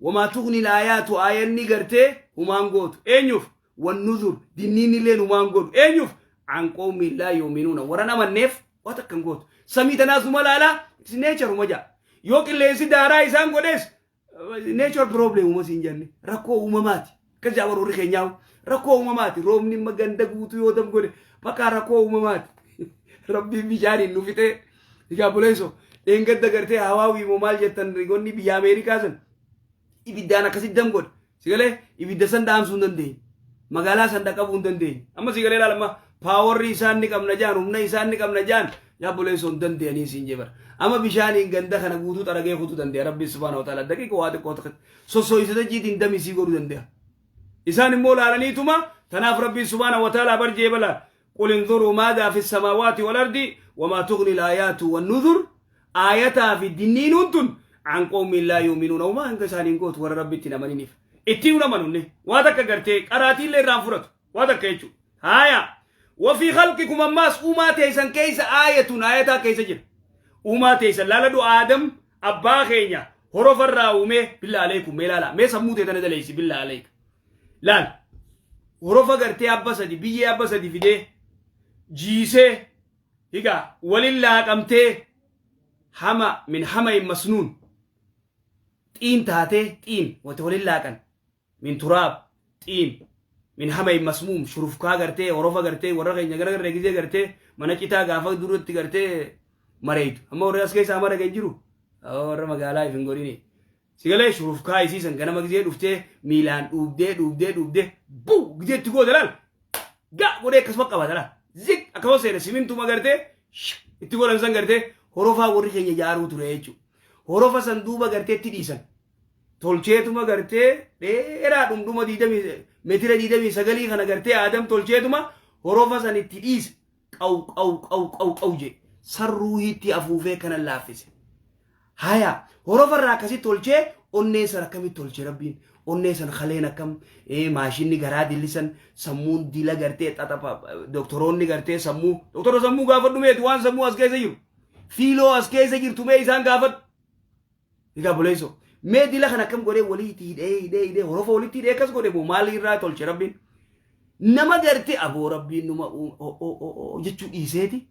وما تغني الآيات, aayanni gartee humaan gootu. Eenyuuf? والنذر, dinniin illeen humaan gootu. Eenyuuf? عن قوم لا يؤمنون, warran amanneef waa takkan gootu. Samii tanaas numa laalaa, nature uma jaa. Yoo qilleensi daaraa isaan godhees nature problem uma siin jenne, rakkoo uumamaati. Akkas jaa warri keenyaa, rakkoo uumamaati. Roobni imma ganda guutuu yoo dam godhe bakka rakkoo uumamaati. Rabbiin bishaaniin nu fixee. Egaa buleeso dheengadda gartee hawaawii moo maal jettan, rigonni biyya Ameerikaa san ibiddaan akkasitti dam godhe. Sigalee ibidda san dhaamsuu hin dandeenye, magaalaa san dhaqqabuu hin dandeenye. Amma sigalee ilaalama, powerri isaan ni qabna jaan, humna isaan ni qabna jaan, yaa buleessoo hin dandeenyanii siin jee bara. Amma bishaaniin ganda kana guutuu xaragee kutuu danda'a Rabbi سبحانه وتعالى. Daqiiqa waa xiqqoo tokko sossoo'isata jiitiin damisii godhuu danda'a. Isaan immoo laalaniituma. Tanaaf Rabbi سبحانه وتعالى barjee bala, قل انظروا ماذا في السماوات والأرض وما تغني الآيات والنذر, aayataa fi dinniinuun tun, عن قوم لا يؤمنون, وما hanga isaaniin gootu warra Rabbitti hin amaniniif. Ittiin hin amanunne waa takka gartee qaraatiillee irraan fudhatu waa takka jechuudha. Haaya, وفي خلقكم, ammaas uumaa teessan keessa, آية, aayataa keessa jira. Uumaa teessan laaladhu. Aadam abbaa keenya horofarraa uumee. بالله عليكم, mee laala, mee sammuu teetana daleessi. بالله عليك, laal, horofa gartee abba sadi, biyyee abba sadi fidee jiisee, higaa walin laaqamtee hama من حمإ مسنون, طين taatee, طين wata walin laaqan, من تراب, طين, من حمإ مسموم, shurufkaa gartee horofa gartee warra keenya gara garee gisee gartee mana citaa gaafa duratti gartee mareeytu. Amma warri as keessaa mara kan jiru warra magaalaa if hin godhini. Sigalee shurufkaa isiisan ganama gisee dhuftee miilaan dhuubdee dhuubdee dhuubdee buu gisee itti goote, laal, ga godhee akkasuma qabata, laal, zik akkasuma seena. Simintuma gartee itti godhan san gartee horofaa warri keenya ijaaruu ture jechuudha. Horofa san duuba gartee itti dhiisan. Tolcheetuma gartee dheeraa dhumdhuma 20 meetira 29 kana gartee Aadam tolcheetuma horofa san itti dhiise. Qaw qaw qaw qaw qaw jee sarruu hiitti afuufee kana laaffise. Haya, horofa irraa akkasitti tolchee, onnee san akkamitti tolche Rabbiin? Onnee san kaleen akkam, maashinni garaa dillisan, sammuun dila gartee xaxapha, doktoroonni gartee sammuu, doktora sammuu gaafadhu meeti, waan sammuu as keessa jiru, fiiloo as keessa jirtu mee isaan gaafadhu. Egaa buleessoo, mee dila kana akkam godhee walitti hidhee hidhee hidhee, horofa walitti hidhee akkas godhe moo maali irraa tolche Rabbiin? Nama gartee aboo Rabbiin numa jechuu dhiiseeti,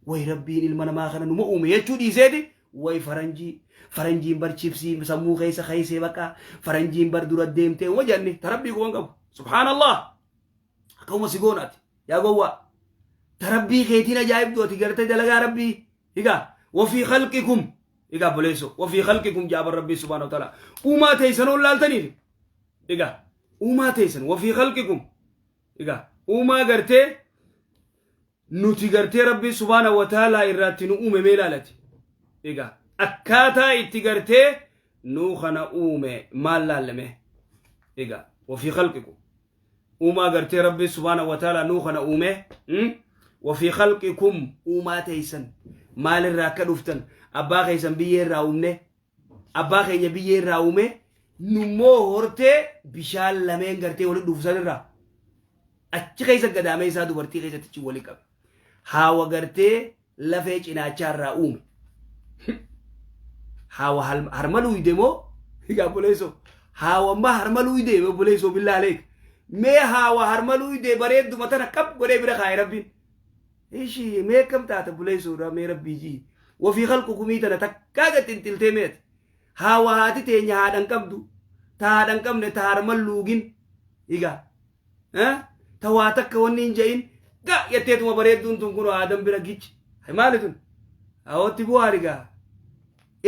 way Rabbiin ilma namaa kana numa uume jechuu dhiiseeti, way faranjii, faranjiin bar chipsii sammuu keessa keessa baqa, faranjiin bar dura deemtee uma jenne ta Rabbii kuban qabu. سبحان الله, akkuma si goonaati yaa gowwaa, ta Rabbii keetiin ajaa'ibdu ati gartee dalagaa Rabbii. Egaa وفي خلقكم, egaa boleesso, وفي خلقكم jaaban Rabbii سبحانه وتعالى, uumaa teessan ol laaltaniif. Egaa uumaa teessan, وفي خلقكم, egaa uumaa gartee nuti gartee Rabbii سبحانه وتعالى irraatti nu uume mee ilaalati. Egaa akkaataa itti gartee nuu kana uume maal laallame? Egaa وفي خلقكم, uumaa gartee Rabbii سبحانه وتعالى nuu kana uume, وفي خلقكم, uumaa teessan. Maalirraa akka dhuftan abbaa keessan biyyee irraa uumne abbaa keenya biyyee irraa uume nummoo hortee bishaan lameen gartee walitti dhufu sanirraa achi keessa gadaamee isaa dubartii keessatti achi wali qabe. Haawa gartee lafee cinaachaa irraa uume. Haawa harma luuyde moo egaa obboleessoo haawa ammaa harma luuyde obboleessoo billaa aleek mee haawa harma luuyde bareedduma tana qab godhee bira kaa'e rabbiin. Ishi mee akkam taata obboleessoodha mee rabbii jii wafii khalqukumii tana takkaa gad xinxiltee meeti. Haawa haati teenya haadha hin qabdu ta haadha hin qabne ta harma luugin egaa ta waa takka wanni hin ja'in ga jetteetuma bareedduun tun kun aadam bira gichi hay maali tun hawootti bu'aa egaa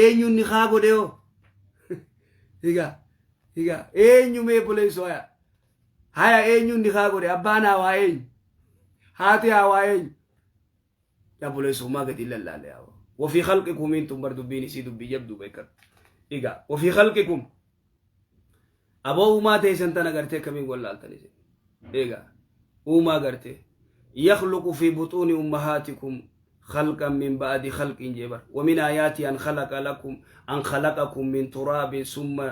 eenyuun ni kaa godhe hoo egaa egaa eenyu mee obboleessoo haya haya eenyuun ni kaa godhe abbaan haawaa eenyu haati haawaa eenyu yaa obboleessoo maa gadi lallaale yaa wafii khalqikum tun bar dubbiin isii dubbii jabduu beekan egaa wafii khalqikum aboo uumaa teessan tana gartee akkamiin wallaaltan isin eegaa uumaa gartee yakhluqu fi buxuuni ummahaatikum khalqan min ba'di khalqin jebar wa min ayaati an khalaqa lakum an khalaqakum min turaabin summa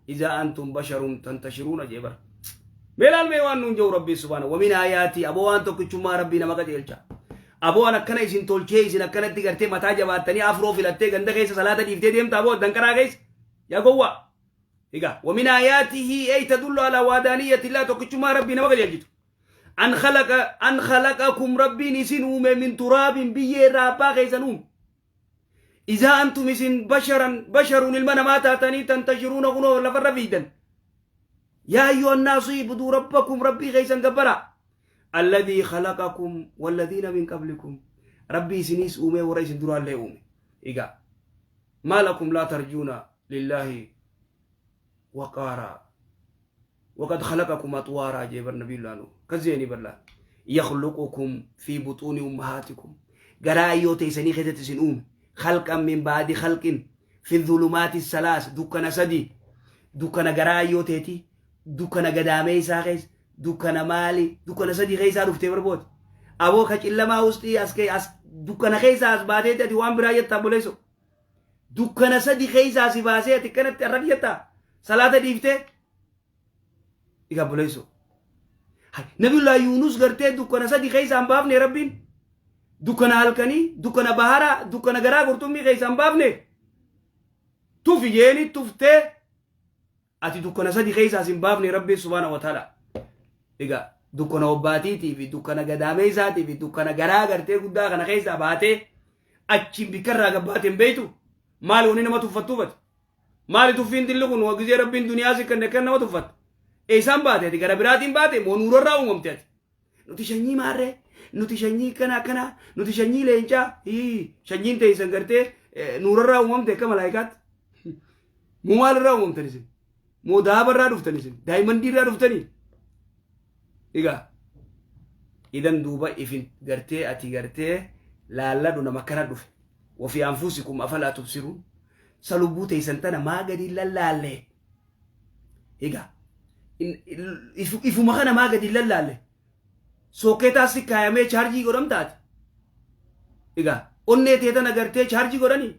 idha antum basharun tantashiruuna jebar mee laal mee waan nuun jedhu rabbii subhaana wa min ayaati aboo waan tokkichummaa rabbii nama qajeelcha aboo an akkana isin tolchee isin akkanatti gartee mataa jabaattanii afroo filattee ganda keessa salaata dhiiftee deemta aboo danqaraa keessa yaa gowwaa. Egaa ومن آياته أي تدل على وحدانية الله tokkichummaa rabbii nama qajeelchitu. أن خلق أن خلقكم rabbiin isin uume من تراب biyyee irraa abbaa keessan uume. إذا أنتم isin بشرا بشر ilma namaa taatanii تنتشرون kunoo lafarra fiidan. يا أيها الناس اعبدوا ربكم rabbii keessan gabbaraa. الذي خلقكم والذين من قبلكم rabbii isinis uume warra isin duraallee uume. Egaa ما لكم لا ترجون لله وقارا وقد خلقكم أطوارا جيبر نبي الله كزيني برلا يخلقكم في بطون أمهاتكم garaa teessanii keessatti isin uume خلقا من بعد خلق في الظلمات الثلاث dukkana sadi dukkana garaa teeti dukkana gadaamee isaa keessa dukkana maali dukkana sadi keessaa dhuftee barbooti aboo ka cillamaa usxii as as dukkana keessaa as baateeti ati waan biraa jettaa obboleesso dukkana sadi keessaa si baasee ati kanatti arrab jettaa salaata dhiiftee egaa obboleesso Nabiyullah Yunus gartee dukkana sadi keessaa hin baafne rabbiin dukkana halkanii dukkana baharaa dukkana garaa qurxummii keessaa hin baafne tufi jeeni tuftee ati dukkana sadi keessaa hin baafne rabbiin subhaana wa ta'ala egaa dukkana obbaatiitii fi dukkana gadaamee isaatii fi dukkana garaa gartee guddaa kana keessaa baatee achiin bikkarraa gabbaate hin beeytu maali wani nama tuffattuufati maali tuffiin dilli kun gisee rabbiin duniyaa si kenne kan nama tuffatta eessaan baate ati gara biraatiin baate moo nuurarraa uumamte ati nuti shanyii maarree nuti shanyii kana akkana nuti shanyii leencaa shanyiin teessan gartee nuurarraa uumamte akka malaayikaatti moo maalirraa uumamtan isin moo daabarraa dhuftan isin daayimandiirraa dhuftanii egaa idan duuba ifin gartee ati gartee laalladhu nama akkana dhufe وفي أنفسكم أفلا تبصرون sa lubbuu teessan tana maa gadi lallaalle egaa ifuma kana maa gadi lallaalle sooketaa si kaayamee chaarjii godhamtaati egaa onnee tee tana gartee chaarjii godhanii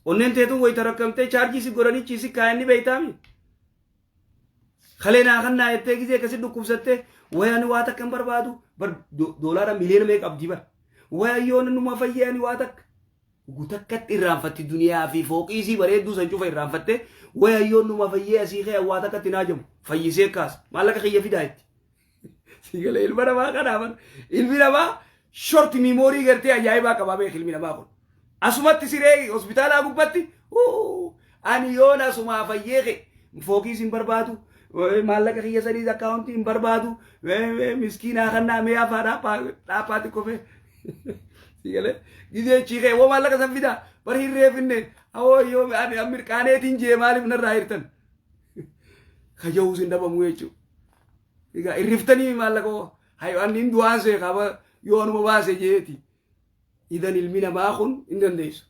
onneen teetun wayita rakkamtee chaarjii si godhanii chiisi kaayanni beeytaami kalee naa kannaa jettee gisee akkasi dhukkubsattee wayani waa takka hin barbaadu bar doolaara miliyoona meeqa qabdii bar waya yoon numa fayyee ani waa takka gutakkatti irraanfatti duniyaa fi fooqiisii bareedduu san cufa irraanfatte waya yoon numa fayyee asii kee waa takkatti naa jamu fayyisee kaas maallaqa kiyya fidaa itti sigalee ilma namaa kanaaf ilmi namaa short memory gartee ajaa'ibaa qabaa beek ilmi namaa kun asumatti siree hospitaalaa gubbatti ani yoon asumaa fayyee kee fooqiis hin barbaadu maallaqa kiyya saniis akkaawuntii hin barbaadu miskiinaa kannaa mee afaa dhaaphaa xiqqoo fee sigalee gisee chiikee woo maallaqa san fidaa bar hin reefinne awoo yoo ani mirqaaneetiin jee maaliif narraa hirtan kaja'uus hin dhabamu jechuudha. Egaa irriftanii maallaqa hoo hayo ani hin du'aan see qaba yoo anuma baase jeeti. Idan ilmi namaa kun hin dandeessu.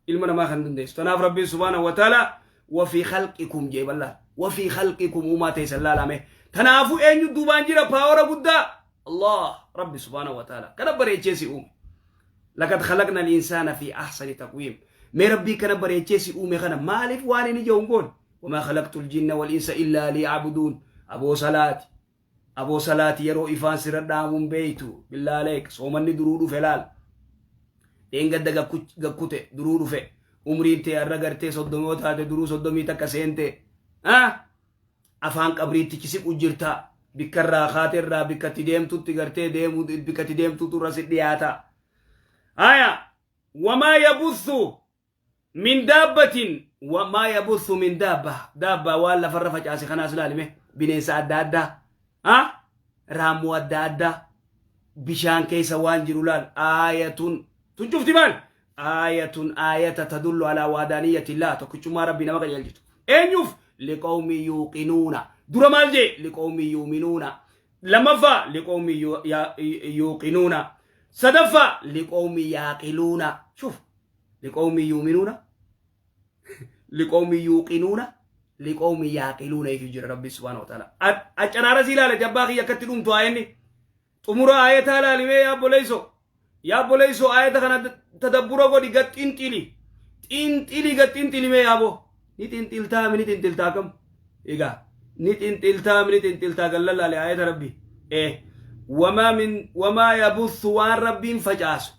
Ilma namaa kan dandeessu. Tanaaf rabbiin subhaanahu wa ta'ala وفي خلقكم jee ballaa وفي خلقكم uumaa teessan laalame. Tanaafuu eenyu duubaan jira power guddaa Allah rabbi subhaanahu wa ta'ala kana bareechee si uume. Laqad khalaqna al-insaana fi ahsani taqwiim. Mee Rabbii kana bareechee si uume kana maaliif waan inni jedhu hin goone? Wamaa khalaqtu al-jinna wal-insa illaa liya'buduun. Aboo salaati. Aboo salaati yeroo ifaan sirra dhaamu hin beeytu. Billaa aleek soomanni duruu dhufe laal. Dheengadda gakkute duruu dhufe. Umriin tee har'a gartee soddomoo taate duruu 31 seente. Afaan qabriitti siqu jirta. Bikka irraa kaate irraa bikka itti deemtutti gartee deemu bikka itti deemtutu irra si dhiyaata. Haya wamaa yabuthu min daabbatin wamaa yabuthu min daabba daabbaa waan lafarra facaase kanaas ilaalime bineensa adda addaa ha raammoo adda addaa bishaan keessa waan jiru laal aayatun tun cufti maal aayatun aayata tadullu alaa waadaaniyyatillaa tokkichummaa rabbii nama qajeelchitu eenyuuf liqawmi yuuqinuuna dura maal jee liqawmi yuuminuuna lammaffaa liqawmi yuuqinuuna sadaffaa liqawmi yaaqiluuna shuf liqawmi yuuminuuna liqawmi yuuqinuuna liqawmi yaaqiluuna jechuu jira rabbi subhaanahu wa ta'ala accaraara sii ilaala jabbaa kiyya akkatti dhumtu aayanni xumura aayataa ilaalimee yaa obboleeyso yaa obboleeyso aayata kana tadabbura godhi gad xinxili xinxili gad xinxili mee yaaboo ni xinxiltaa mi ni xinxiltaa kam egaa ni xinxiltaa mi ni xinxiltaa gad lallaale aayata rabbi ee wamaa min wamaa yabuthu waan rabbiin facaasu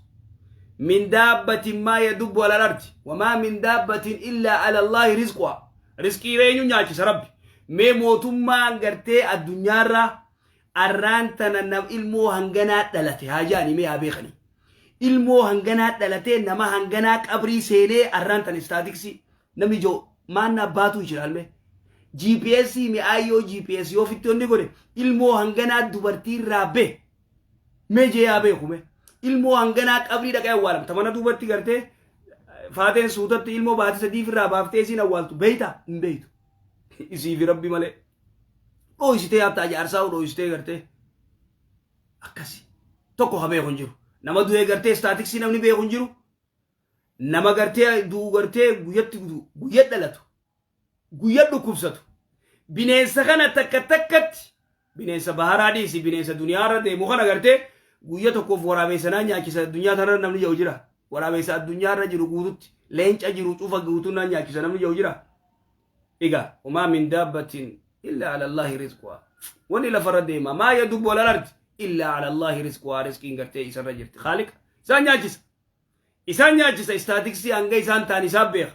min daabbatin maa yadubbu ala al-ardi wamaa min daabbatin illaa ala Allaahi rizquha rizqii eenyu nyaachisa rabbi mee mootummaan gartee addunyaarraa Arraan tana nam ilmoo hanganaa dhalate haa ja'anii mee haa beekanii. Ilmoo hanganaa dhalatee nama hanganaa qabrii seenee arraan tana istaatiksii namni jiru maanna abbaatuu jira almee. GPS mi'aayyoo GPS yoo fitti onni godhe ilmoo hanganaa dubartii irraa be mee jee haa beeku mee. Ilmoo hanganaa qabrii dhaqee awwaalamta mana duubatti gartee faateen suutatti ilmoo baatii sadiif irraa baaftee isiin awwaaltu beeyta hin beeytu. Isiifi rabbi malee. Dhooysitee hattaa jaarsaa dhooysitee gartee akkasi tokko ka beeku hin jiru. Nama du'ee gartee istaatiksii namni beeku hin jiru. Nama gartee du'u gartee guyyatti du'u guyya dhalatu guyya dhukkubsatu bineensa kana takka takkatti bineensa baharaa dhiisi bineensa duniyaarra deemu kana gartee guyya tokkoof waraabeessa naa nyaachisa addunyaa tanarra namni jedhu jira. Waraabeessa addunyaarra jiru guututti leenca jiru cufa guutuu naa nyaachisa namni jedhu jira. Egaa wamaa min daabbatin illaa ala Allaahi rizquhaa. Wanni lafarra deema maa yadubbu alal ardi illaa ala Allaahi rizquhaa rizqiin gartee isarra jirti. Khaaliqa isaan nyaachisa. Isaan nyaachisa istaatiksii hanga isaan ta'an isaan beeka.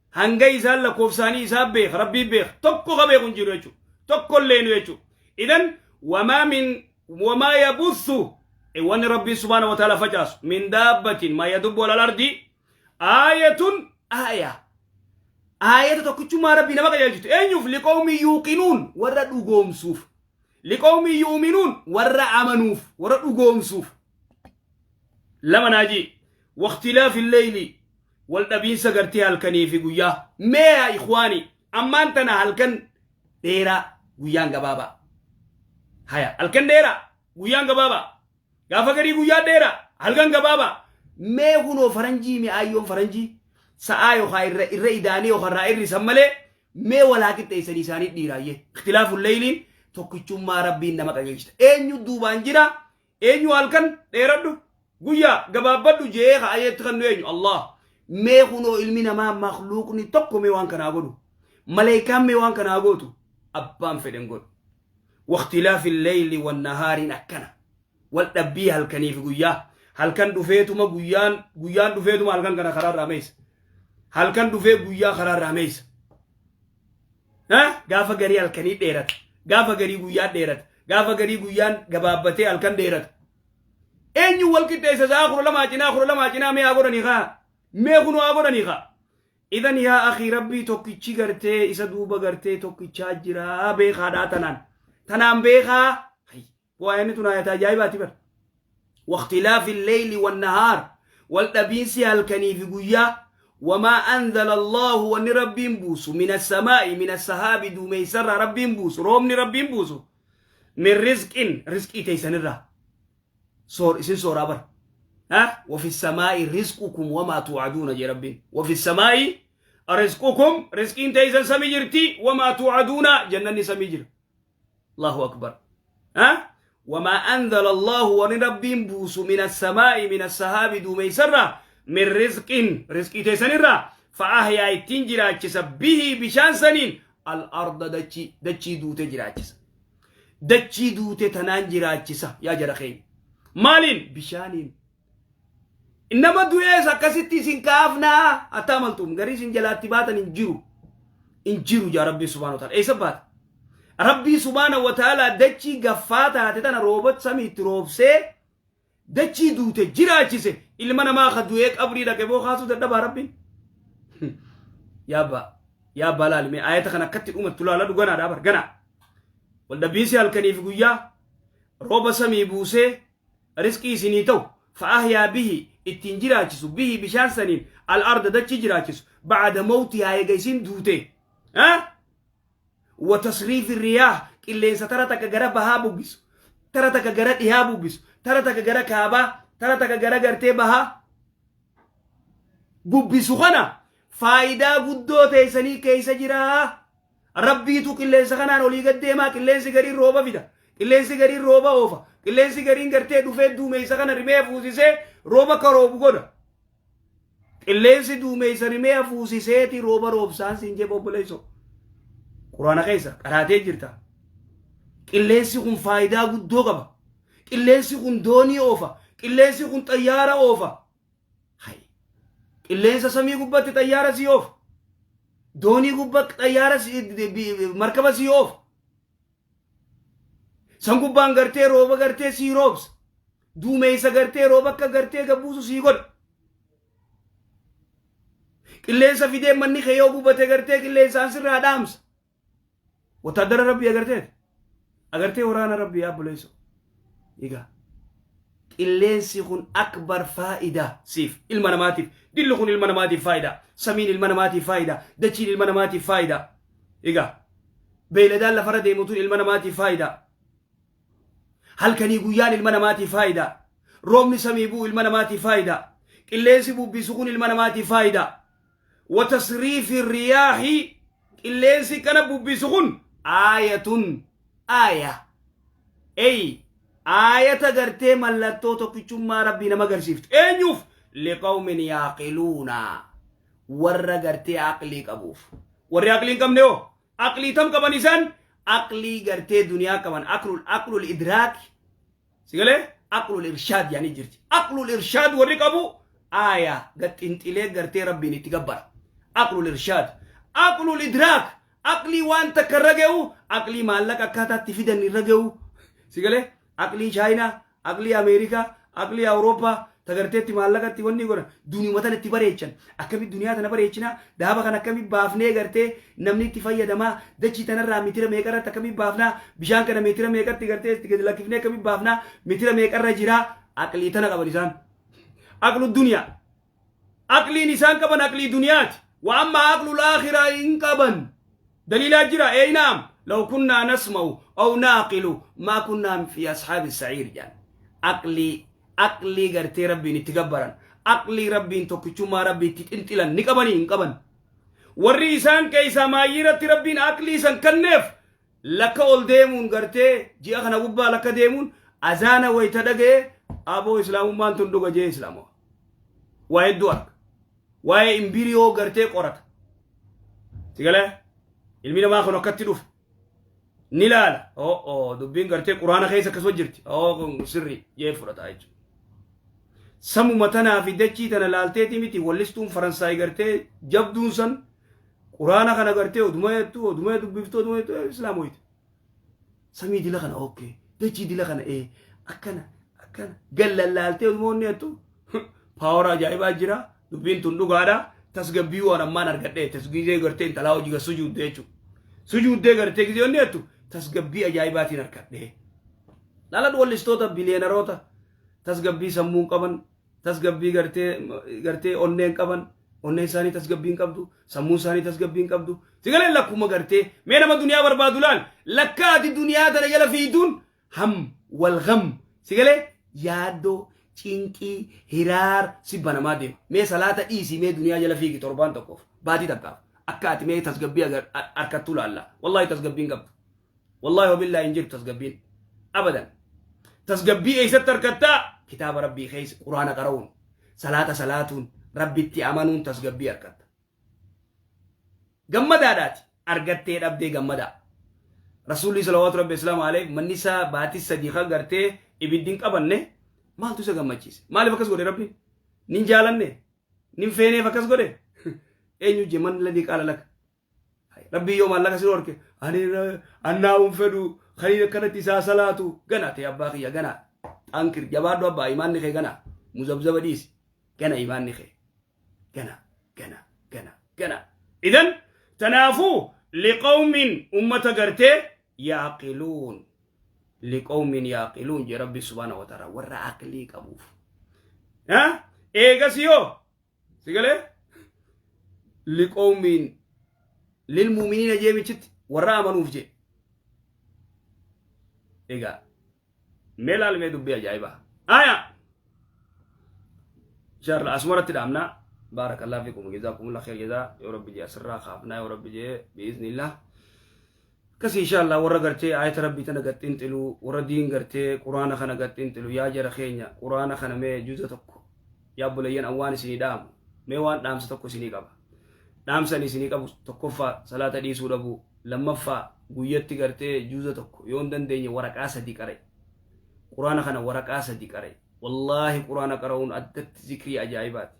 Hanga isaan lakkoofsaanii isaan beeka rabbii beeka. Tokko ka beeku hin jiru jechuudha. Tokko illee nu jechuudha. Idan wamaa min wamaa yabuthu wanni rabbiin subhaanahu wa ta'ala facaasu min daabbatin maa yadubbu alal ardi aayatun aaya Aayata tokkichummaa Rabbii nama qajeelchitu. Eenyuuf? Liqawmi yuuqinuun warra dhugoomsuuf. Liqawmi yu'minuun warra amanuuf, warra dhugoomsuuf. Lama naajii. Waqtilaafi leeyli wal dhabiinsa gartee halkanii fi guyyaa. Mee yaa ikhwaani ammaan tana halkan dheeraa guyyaan gabaabaa. Haya halkan dheeraa guyyaan gabaabaa. Gaafa garii guyyaa dheeraa, halkan gabaabaa. Mee kunoo faranjii mi'aayyoon faranjii sa'aa yookaan irra irra idaanii yookaan irraa irrisan malee mee walaa qixxeessanii isaanii dhiiraayyee. Ikhtilaafu leeyliin tokkichummaa rabbiin nama qajeelchita. Eenyu duubaan jira? Eenyu halkan dheeradhu? Guyyaa gabaabbadhu jee ka'ayeetti kan nu eenyu? Allah. Mee kunoo ilmi namaa makluuqni tokko mee waan kanaa godhu. Maleekaan mee waan kanaa gootu. Abbaan fedhen godhu. Waqtilaafi leyli wannahaariin akkana. Wal dhabbii halkanii fi guyyaa. Halkan dhufeetuma guyyaan guyyaan dhufeetuma halkan kana karaa irraa meeysa. Halkan dhufee guyyaa karaa irraa meeysa. Ha? Gaafa garii halkanii dheerata. Gaafa garii guyyaa dheerata. Gaafa garii guyyaan gabaabbatee halkan dheerata. Eenyu wal qixxeessa sa'a 12 cinaa 12 cinaa mee haa godhanii kaa? Mee kunoo haa godhanii kaa? Idan yaa akii rabbii tokkichi gartee isa duuba gartee tokkichaa jiraa beekaadhaa tanaan. Tanaan beekaa. Hay. Waa inni tun ayata ajaa'ibaati bar. Waqtilaafi leyli wannahaar. Wal dhabiinsi halkanii fi guyyaa. Wamaa anzala Allahu wanni rabbiin buusu min assamaa'i min assahaabi duumeessarraa rabbiin buusu roobni rabbiin buusu min rizqin rizqii teessanirraa soor isin sooraa bar. Ha? Wafi samaa'i rizqukum wamaa tuucaduuna jee rabbiin. Wafi samaa'i rizqukum rizqiin teessan samii jirti wamaa tuucaduuna jannanni samii jira. Allahu akbar. Ha? Wamaa anzala Allaahu wani Rabbiin buusu mina samaa'i mina sahaabi duumeysarraa min rizqin rizqii teessanirraa fa'ahyaa ittiin jiraachisa bihii bishaan saniin al-arda dachii dachii duute jiraachisa. Dachii duute tanaan jiraachisa yaa jara keenya. Maaliin? Bishaaniin. Nama du'ees akkasitti isin kaafnaa hatta amaltum garii isin jalaatti baatan hin jiru. Hin jiru jaa Rabbii subhaanahu wa ta'ala. Eessa baata? Rabbii subhaanahu wa ta'ala dachii gaffaa taate tana roobot samiitti roobsee dachii duute jiraachise ilma namaa ka du'ee qabrii dhaqe boo kaasuu dadhabaa Rabbiin. Yaa abbaa yaa abbaa laali mee ayata kana akkatti dhumattu laala dhuganaadhaa bar ganaa. Waldhabbiinsi halkanii fi guyyaa rooba samii buusee rizqii isinii ta'u fa'ahyaa bihi ittiin jiraachisu bihi bishaan saniin al-arda dachii jiraachisu ba'ada mawtihaa eega isin duute wa tasriifi riyaah qilleensa tara takka gara bahaa bubbisu tara takka gara dhihaa bubbisu tara takka gara kaabaa tara takka gara gartee bahaa bubbisu kana faayidaa guddoo teessanii keessa jiraa. Rabbiitu qilleensa kanaan olii gad deemaa qilleensi gariin rooba fida qilleensi gariin rooba oofa qilleensi gariin gartee dhufee duumeysa kana rimee fuusisee rooba akka roobu godha. Qilleensi duumeysa rimee fuusiseeti rooba roobsaan siin jee obboleessoo. Quraana keessa qaraatee jirta. Qilleensi kun faayidaa guddoo qaba. Qilleensi kun doonii oofa. Qilleensi kun xayyaara oofa. Hay. Qilleensa samii gubbatti xayyaara sii oofa. Doonii gubba xayyaara markaba sii oofa. San gubbaan gartee rooba gartee sii roobsa. Duumeysa gartee rooba akka gartee gabbuusu sii godha. Qilleensa fidee manni kee yoo gubate gartee qilleensaan sirraa dhaamsa. Wotaaddara Rabbii agarteet? Agartee waraana Rabbii yaa obboleesso? Egaa qilleensi kun akbar faayidaa siif ilma namaatiif dilli kun ilma namaatiif faayidaa samiin ilma namaatiif faayidaa dachiin ilma namaatiif faayidaa egaa beeyladaan lafarra deemutuun ilma namaatiif faayidaa halkanii guyyaan ilma namaatiif faayidaa roobni samii bu'u ilma namaatiif faayidaa qilleensi bubbisu kun ilma namaatiif faayidaa Watasriifi riyaahi qilleensi kana bubbisu kun aayatun aaya ey aayata gartee mallattoo tokkichummaa rabbii nama agarsiiftu eenyuuf liqawmin yaaqiluuna warra gartee aqlii qabuuf warri aqlii hin qabne hoo aqlii tam qaban isaan aqlii gartee duniyaa qaban aqlul aqlul idraaki Si galee? Aqlul irshaad yaani jirti. Aqlul irshaad warri qabu aayaa gad xinxilee gartee rabbiin itti gabbara. Aqlul irshaad. Aqlul idraak. Aqlii waan takka irra ga'u, aqlii maallaqa akkaataa itti fidan irra ga'u. Si galee? Aqlii Chaayinaa, aqlii Ameerikaa, aqlii Awurooppaa ta garteetti maallaqa itti wanni godhan duniyuma tana itti bareechan. Akkamitti duniyaa tana bareechinaa daaba kana akkamitti baafnee gartee namni itti fayyadamaa dachii tanarraa mitira meeqarratti akkamitti baafnaa bishaan kana mitira meeqatti gartee itti gadi lakkifnee akkamitti baafnaa mitira meeqarra jiraa aqlii tana qaban isaan. Aqlu duniyaa. Aqliin isaan qaban aqlii duniyaati. Wa amma aqlu laakhiraa hin qaban. Daliilaa jira ee naam law kunnaa nasma'u aw naaqilu maa kunnaa fi ashaabi sa'iir jedhan. Aqlii aqlii gartee rabbiin itti gabbaran aqlii rabbiin tokkichummaa rabbii itti xinxilan ni qabanii hin qaban. Warri isaan keessaa maayyii irratti rabbiin aqlii san kenneef lakka ol deemuun gartee ji'a kana gubbaa lakka deemuun azaana wayita dhaga'e aboo islaamummaan tun dhuga jee islaamoo. Waa hedduu arga. Waa'ee imbiriyoo gartee qorata. Sigalee ilmi namaa kun akkatti dhufe. Ni laala. Oo dubbiin gartee quraana keessa akkasuma jirti. Oo kun sirrii jee fudhata jechuudha. Samuma tanaa fi dachii tana laalteeti miti wallistuun Faransaay gartee jabduun san quraana kana gartee oduma jettu oduma dubbiftu oduma jettu islaamoyte. Samii dila kana okkee dachii dila kana ee akkana akkana gallallaaltee oduma onni jettu paawara ajaa'ibaa jira dubbiin tun dhugaadha tasgabbii waan ammaan argadhee tasgiizee gartee intalaa hojii gar sujuuddee jechuudha. Sujuuddee gartee gizee onni jettu tasgabbii ajaa'ibaatiin argadhee. Lala wallistoota biliyeenaroota tasgabbii sammuu hin qaban tasgabbii gartee gartee onnee hin qaban onneen isaanii tasgabbii hin qabdu sammuun isaanii tasgabbii hin qabdu sigalee lakkuma gartee mee nama duniyaa barbaadu laal lakka ati duniyaa tana jala fiiduun ham wal gam sigalee yaaddoo cinqii hiraar si banamaa deema mee salaata dhiisii mee duniyaa jala fiigi torbaan tokkoof baatii takkaaf akka ati mee tasgabbii harkattuu laalla wallahi tasgabbii hin qabdu wallahi wabillaahi hin jirtu tasgabbiin abadan. Tasgabbii eessatti argattaa? Kitaaba Rabbii keessa Quraana qara'uun, salaata salaatuun, Rabbitti amanuun tasgabbii argatta. Gammadaadhaati. Argattee dhabdee gammadaa. Rasuulli salawaatu Rabbi islaamu alayhi manni isaa baatii 3 kan gartee ibiddi hin qabanne maaltu isa gammachiise? Maaliif akkas godhe Rabbiin? Nin jaalanne? Nin feeneef akkas godhe? Eenyu jee man ladii qaala laka? Rabbii yoo maallaqa si dhorke ani annaa hin fedhu kan akkanatti isaa salaatu gana ta'e abbaa kiyya gana xankir jabaadhu abbaa imaanni kee gana muzabzaba dhiisi gana imaanni kee gana gana gana gana idan tanaafuu liqawmin ummata gartee yaaqiluun liqawmin yaaqiluun jee rabbi subhaana wa ta'ala warra aqlii qabuuf eegas yoo Si galee? Liqoomiin lilmuuminiina jee michitti warra amanuuf jee. Egaa mee laalmee dubbii ajaa'ibaa. Aya! Inshallah asumarratti dhaabna. Baarakallah fikum jazaakumullah khair jazaa yoo rabbi jee asirraa kaafnaa yoo rabbi jee biiznillah. Akkasii inshallah warra gartee ayata rabbii tana gad xinxilu warra diin gartee quraana kana gad xinxilu yaa jara keenya quraana kana mee juza tokko yaa obboleeyyan an waan isinii dhaamu mee waan dhaamsa tokko isinii qaba dhaamsa ani isinii qabu tokkoffaa salaata dhiisuu dhabuu lammaffaa guyyatti gartee juza tokko yoo hin dandeenye waraqaa 3 qara'i quraana kana waraqaa 3 qara'i wallaahi quraana qara'uun addatti zikrii ajaa'ibaati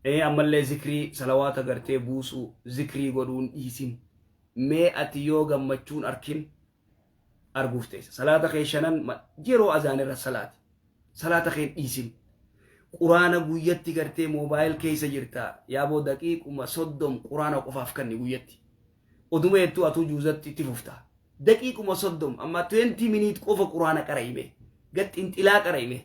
ee ammallee zikrii salawaata gartee buusuu zikrii godhuun dhiisin Mee ati yoo gammachuun arkin arguuf teessa. Salaata kee shanan yeroo azaan irra salaati. Salaata kee hin dhiisin. Quraana guyyatti gartee moobaayil keessa jirta. Yaaboo daqiiquma 30 quraana qofaaf kanni guyyatti. Oduma jettuu atuu juuzatti itti fufta. Daqiiquma 30 amma 20 minute qofa quraana qara'ime. Gad xinxilaa qara'ime.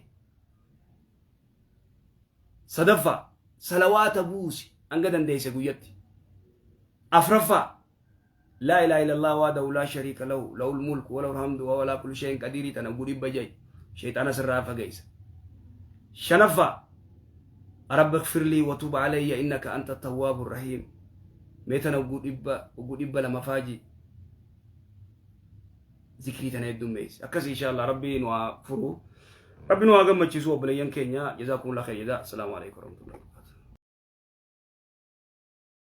Sadaffaa salawaata buusi hanga dandeesse guyyatti. Afraffaa Laa ilaaha illallah wahdahu laa shariika lahu lahul mulku wa lahul hamdu wa huwa alaa kulli shay'in qadiirii tana ugu dhibba ja'i shayxaana sirraa fageessa. Shanaffaa Rabbi ighfirlii wa tub alayya innaka anta tawwaabu rahiim mee tana ugu dhibba ugu 200 faaji zikrii tana heddummeessi. Akkas insha Allah Rabbi nu haa furu. Rabbi nu haa gammachiisu obboleeyyan keenya jazaakumullah khayr jazaa. Assalaamu alaikum warahmatullahi.